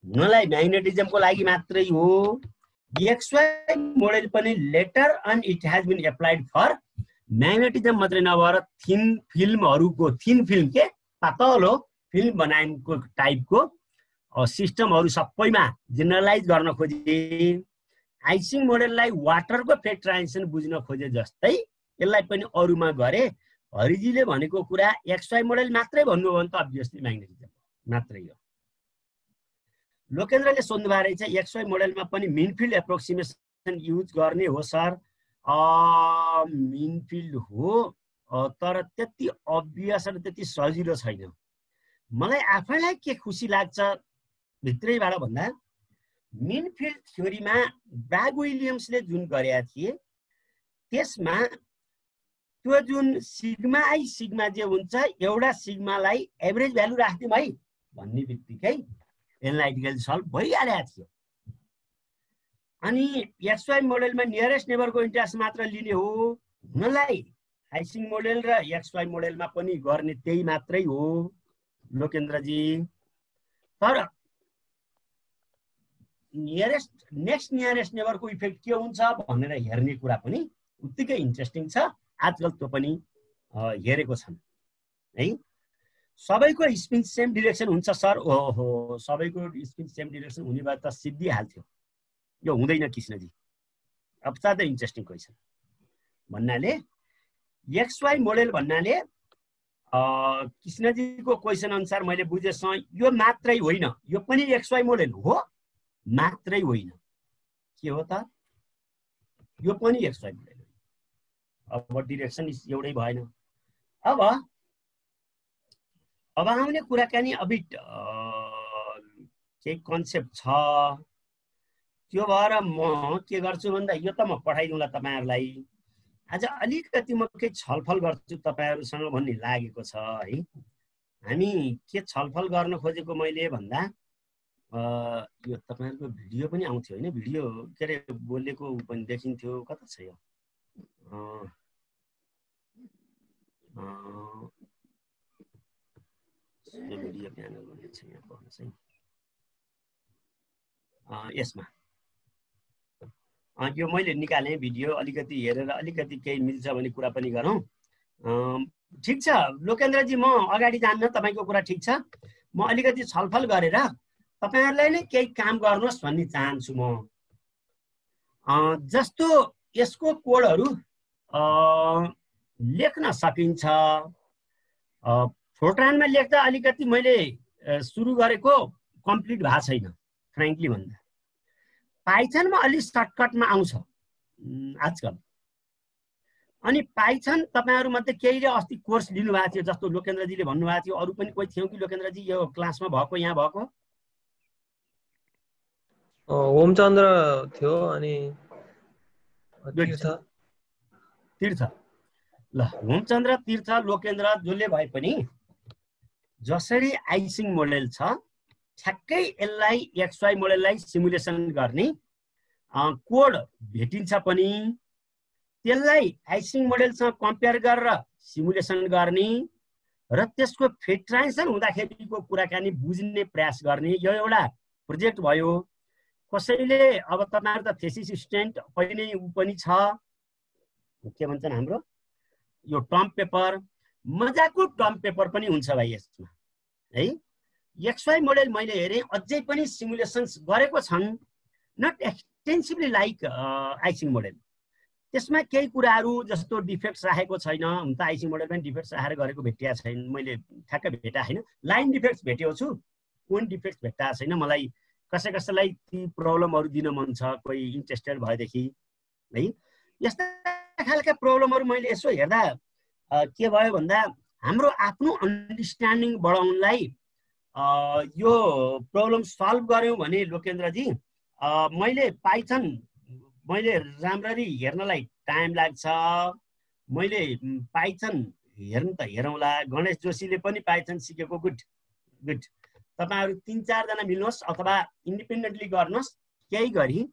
हुनलाई म्याग्नेटिजमको लागि मात्रै हो। XY मोडेल पनि later and it has been applied for magnetism मात्रै नभएर थिन फिल्महरूको, थिन फिल्म के पातलो फिल्म बनाएको टाइपको सिस्टमहरू सबैमा जेनरलाइज गर्न खोजे। आइसिङ मोडेललाई वाटरको फेज ट्रान्जिसन बुझ्न खोजे जस्तै यसलाई पनि अरूमा गरे। हरिजीले भनेको कुरा XY मोडेल मात्रै भन्नुभयो भने त अभियसली म्याग्नेटिजम मात्रै हो। लोकेन्द्रले सोध्नु भएको रहेछ XY मोडेलमा पनि मिन फिल्ड एप्रोक्सिमेसन युज गर्ने हो सर? मिन फिल्ड हो, तर त्यति अभियस र त्यति सजिलो छैन। मलाई आफैलाई के खुसी लाग्छ भित्रैबाट भन्दा मिन फिल्ड थ्योरीमा ब्राग विलियम्सले जुन गरेका थिए त्यसमा त्यो जुन सिग्मा आई सिग्मा जे हुन्छ एउटा सिग्मालाई एभरेज भ्यालु राख्दिउँ है भन्ने बित्तिकै एनालाइटिकल सल्भ भइहालेको थियो। अनि XY मोडेलमा नियरेस्ट नेबरको इन्ट्रेस्ट मात्र लिने हो। हुनलाई आइसिङ मोडेल र XY मोडेलमा पनि गर्ने त्यही मात्रै हो लोकेन्द्रजी। तर नेक्स्ट नियरेस्ट नेबरको इफेक्ट के हुन्छ भनेर हेर्ने कुरा पनि उत्तिकै इन्ट्रेस्टिङ छ। आजकल त्यो पनि हेरेको छन् है। सबैको स्पिन सेम डिरेक्सन हुन्छ सर? ओहो, सबैको स्पिन सेम डिरेक्सन हुने भए त सिद्धिहाल्थ्यो। यो हुँदैन कृष्णजी। अब साथै इन्ट्रेस्टिङ क्वेसन भन्नाले XY मोडेल भन्नाले कृष्णजीको क्वेसन अनुसार मैले बुझेसम्म यो मात्रै होइन, यो पनि XY मोडेल हो, मात्रै होइन। के हो त? यो पनि XY मोडेल हो। अब डिरेक्सन एउटै भएन। अब आउने कुराकानी अबिट केही कन्सेप्ट छ। त्यो भएर म के गर्छु भन्दा यो त म पठाइदिउँला तपाईहरुलाई। आज अलिकति म केही छलफल गर्छु तपाईहरुसँग भन्ने लागेको छ है। हामी के छलफल गर्न खोजेको मैले भन्दा यो तपाईहरुको भिडियो पनि आउँथ्यो हैन? भिडियो के रे बोलेको पनि देखिन्थ्यो। कता छ यो? भिडियो प्यानल भन्ने छ यहाँ पर्छ है। यसमा यो मैले निकालेँ भिडियो। अलिकति हेरेर अलिकति केही मिल्छ भने कुरा पनि गरौँ। ठिक छ लोकेन्द्रजी, म अगाडि जान्न, तपाईको कुरा ठिक छ। म अलिकति छलफल गरेर तपाईहरुलाई नै केही काम गर्नुहोस् भन्ने चाहन्छु म। जस्तो यसको कोडहरु लेख्न सकिन्छ। फोर्ट्रानमा लेख्दा अलिकति मैले सुरु गरेको कम्प्लिट भएको छैन फ्र्याङ्कली भन्दा। पाइथनमा अलि सर्टकटमा आउँछ आजकल। अनि पाइथन तपाईहरु मध्ये केहीले अस्ति कोर्स लिनु भएको थियो जस्तो लोकेन्द्रजीले भन्नुभएको थियो। अरु पनि कोही थियो कि लोकेन्द्रजी यो क्लासमा भएको, यहाँ भएको? ओमचन्द्र थियो अनि तीर्थ। ल होमचन्द्र, तीर्थ, लोकेन्द्र जसले भए पनि जसरी आइसिङ मोडेल छ ठ्याक्कै यसलाई XY मोडेललाई सिमुलेसन गर्ने कोड भेटिन्छ पनि त्यसलाई आइसिङ मोडेलसँग कम्पेयर गरेर सिमुलेसन गर्ने र त्यसको फेड ट्रान्जिसन हुँदाखेरिको कुराकानी बुझ्ने प्रयास गर्ने यो एउटा प्रोजेक्ट भयो। कसैले अब तपाईहरु त थेसिस स्टेन्ट पहिले उ पनि छ, के भन्छन् हाम्रो यो टर्म पेपर, मजाको टर्म पेपर पनि हुन्छ भाइ यसमा है। XY मोडेल मैले हेरेँ अझै पनि सिमुलेसन्स गरेको छन्, not extensively like Ising model. त्यसमा केही कुराहरू जस्तो डिफेक्ट्स राखेको छैन। हुन त आइसिङ मोडेल पनि डिफेक्ट्स राखेर गरेको भेटिया छैन, मैले ठ्याक्कै भेटा छैन। लाइन डिफेक्ट्स भेटेको छु, पोइन्ट डिफेक्ट्स भेट्टा छैन। मलाई कसैलाई ती प्रब्लमहरू दिन मन छ, कोही इन्ट्रेस्टेड भएदेखि है। यस्ता खालका प्रब्लमहरू मैले यसो हेर्दा के भयो भन्दा हाम्रो आफ्नो अन्डरस्ट्यान्डिङ बढाउनलाई यो प्रब्लम सल्भ गर्यौं भने लोकेन्द्रजी मैले पाइथन मैले राम्ररी हेर्नलाई टाइम लाग्छ। मैले पाइथन हेर्नु त हेरौँला। गणेश जोशीले पनि पाइथन सिकेको, गुड। तपाईहरु 3-4 जना मिल्नुहोस् अथवा इन्डिपेन्डेन्टली गर्नुहोस्, केही गरी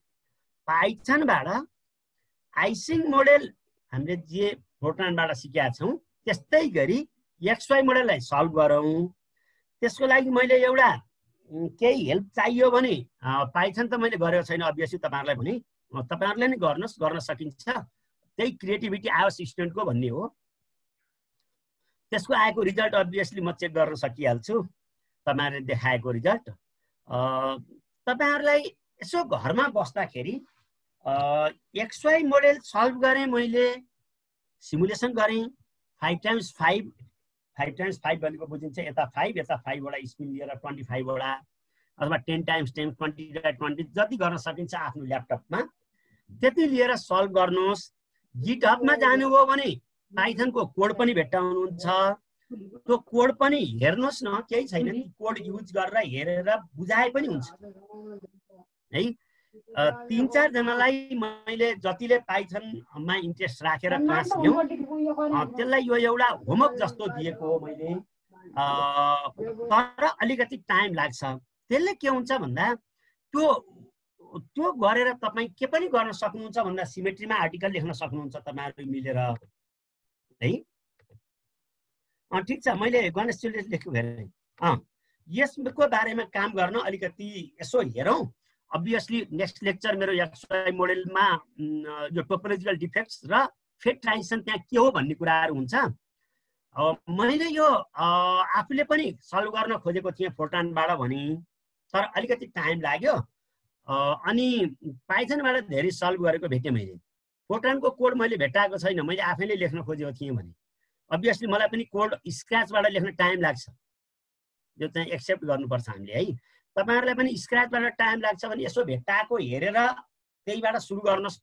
पाइथनबाट आइसिङ मोडेल हामीले जे फोर्ट्रानबाट सिकेका छौं त्यस्तै गरी XY मोडेललाई सल्भ गरौँ। त्यसको लागि मैले एउटा केही हेल्प चाहियो भने पाइथन त मैले गरेको छैन अभियसली, तपाईहरुलाई भने तपाईहरुले नै गर्नुहोस्, गर्न सकिन्छ। त्यही क्रिएटिभिटी आओस् स्टुडेन्टको भन्ने हो। त्यसको आएको रिजल्ट अभियसली म चेक गर्न सकिहाल्छु, तपाईहरुले देखाएको रिजल्ट। तपाईहरुलाई यसो घरमा बस्दाखेरि XY मोडेल सल्भ गरेँ मैले, सिमुलेसन गरेँ 5x5 भनेको बुझिन्छ यता 5 यता 5 वटा स्पिन लिएर 25 वटा अथवा 10x10 20x20 जति गर्न सकिन्छ आफ्नो ल्यापटपमा त्यति लिएर सल्भ गर्नुहोस्। गिटहबमा जानुभयो भने पाइथनको कोड पनि भेट्टाउनुहुन्छ। त्यो कोड पनि हेर्नुहोस् न, केही छैन, कोड युज गरेर हेरेर बुझाए पनि हुन्छ है। 3-4 जनालाई मैले जतिले पाइथनमा इन्ट्रेस्ट राखेर क्लास लियौं त्यसलाई यो एउटा होमवर्क जस्तो दिएको हो मैले। तर अलिकति टाइम लाग्छ। त्यसले के हुन्छ भन्दा त्यो गरेर तपाई के पनि गर्न सक्नुहुन्छ भन्दा सिमेट्रीमा आर्टिकल लेख्न सक्नुहुन्छ तपाईहरु मिलेर है। ठीक छ, मैले गणेशजीले लेखेको हेरेँ। यसको बारेमा काम गर्न अलिकति यसो हेरौँ। अभियसली नेक्स्ट लेक्चर मेरो XY मोडेलमा यो टोपोलोजिकल डिफेक्ट्स र फेड ट्रान्जिसन त्यहाँ के हो भन्ने कुराहरू हुन्छ। मैले यो आफूले पनि सल्भ गर्न खोजेको थिएँ फोर्ट्रानबाट भने, तर अलिकति टाइम लाग्यो। अनि पाइथनबाट धेरै सल्भ गरेको भेटेँ मैले। फोर्ट्रानको कोड मैले भेटाएको छैन, मैले आफैले लेख्न खोजेको थिएँ भने अभियसली मलाई पनि कोड स्क्रैचबाट लेख्न टाइम लाग्छ, यो चाहिँ एक्सेप्ट गर्नुपर्छ हामीले है। तपाईहरुलाई पनि स्क्रैचबाट टाइम लाग्छ भने यसो भेटाएको हेरेर त्यहीबाट सुरु गर्नुहोस्,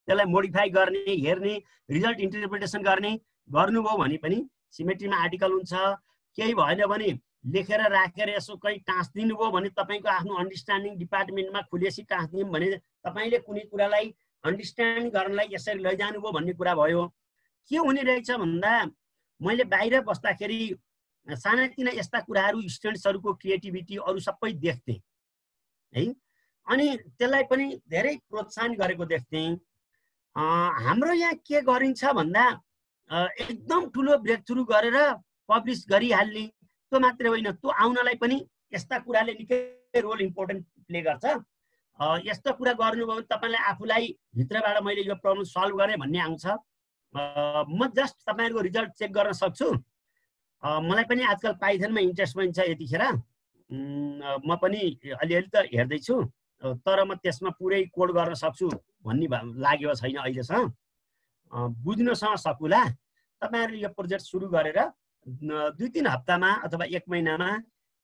त्यसलाई मोडिफाई गर्ने, हेर्ने, रिजल्ट इन्टरप्रिटेसन गर्ने गर्नुभयो भने पनि सिमेट्रीमा आर्टिकल हुन्छ। केही भएन भने लेखेर राखेर यसो कहीँ टाँसिदिनु भयो भने तपाईको आफ्नो अन्डरस्ट्यान्डिङ डिपार्टमेन्टमा खुलेसी टाँसिदिउँ भने तपाईले कुनै कुरालाई अन्डरस्ट्यान्ड गर्नलाई यसरी लैजानुभयो भन्ने कुरा भयो। के हुने रहेछ भन्दा मैले बाहिर बस्दाखेरि सानातिना यस्ता कुराहरू स्टुडेन्ट्सहरूको क्रिएटिभिटी अरू सबै देख्थेँ है, अनि त्यसलाई पनि धेरै प्रोत्साहन गरेको देख्थेँ। हाम्रो यहाँ के गरिन्छ भन्दा एकदम ठुलो ब्रेक थ्रु गरेर पब्लिस गरिहाल्ने, त्यो मात्रै होइन, त्यो आउनलाई पनि यस्ता कुराले निकै रोल इम्पोर्टेन्ट प्ले गर्छ। यस्तो कुरा गर्नुभयो भने तपाईँलाई आफूलाई भित्रबाट मैले यो प्रब्लम सल्भ गरेँ भन्ने आउँछ। म जस्ट तपाईँहरूको रिजल्ट चेक गर्न सक्छु। मलाई पनि आजकल पाइथनमा इन्ट्रेस्ट पनि छ, यतिखेर म पनि अलिअलि त हेर्दैछु, तर म त्यसमा पुरै कोड गर्न सक्छु भन्ने लागेको छैन अहिलेसम्म। बुझ्नसँग सकुला। तपाईँहरूले यो प्रोजेक्ट सुरु गरेर 2-3 हप्तामा अथवा 1 महिनामा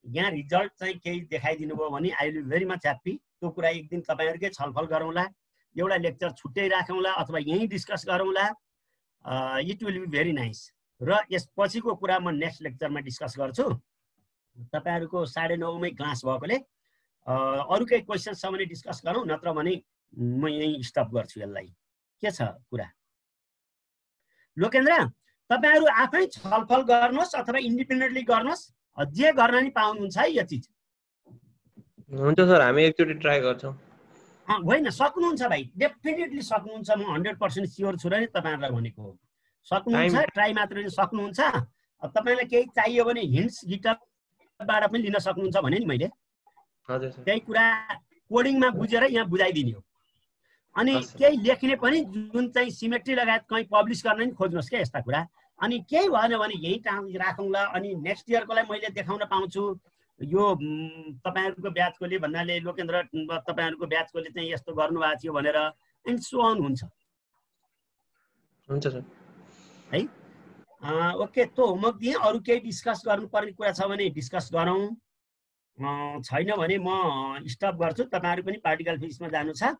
यहाँ रिजल्ट चाहिँ केही देखाइदिनु भयो भने I will very much happy. त्यो कुरा एक दिन तपाईँहरूकै छलफल गरौँला, एउटा लेक्चर छुट्टै राखौँला अथवा यहीँ डिस्कस गरौँला। It will be very nice. र यसपछिको कुरा म नेक्स्ट लेक्चरमा डिस्कस गर्छु। तपाईँहरूको 9:30मै क्लास भएकोले अरू केही क्वेसन छ भने डिस्कस गरौँ, नत्र भने म यहीँ स्टप गर्छु यसलाई। के छ कुरा? लोकेन्द्र, तपाईहरू आफै छलफल गर्नुहोस् अथवा इन्डिपेन्डेन्टली गर्नुहोस्, जे गर्न नि पाउनुहुन्छ है यो चिज। हुन्छ सर, हामी एकचोटि ट्राई गर्छौँ। होइन, सक्नुहुन्छ भाइ, डेफिनेटली सक्नुहुन्छ। म 100% स्योर छु र नि तपाईँहरूलाई भनेको। सक्नुहुन्छ, ट्राई मात्र सक्नुहुन्छ। तपाईँलाई केही चाहियो भने हिन्ट्स गिटहबबाट पनि लिन सक्नुहुन्छ भने नि मैले। हजुर सर। त्यही कुरा कोडिङमा बुझेर यहाँ बुझाइदिने हो। अनि केही लेख्ने पनि जुन चाहिँ सिमेट्री लगायत कहीँ पब्लिस गर्न नि खोज्नुहोस् क्या यस्ता कुरा। अनि केही भएन भने यहीँ राखौँला। अनि नेक्स्ट इयरकोलाई मैले देखाउन पाउँछु यो तपाईँहरूको ब्याचकोले भन्नाले लोकेन्द्र तपाईँहरूको ब्याचकोले चाहिँ यस्तो गर्नुभएको थियो भनेर, एन्ड सो अन हुन्छ। हुन्छ सर है। ओके, त्यो होमवर्क दिएँ। अरू केही डिस्कस गर्नुपर्ने कुरा छ भने डिस्कस गरौँ, छैन भने म स्टप गर्छु। तपाईँहरू पनि पार्टिकल फिजिक्समा जानु छ।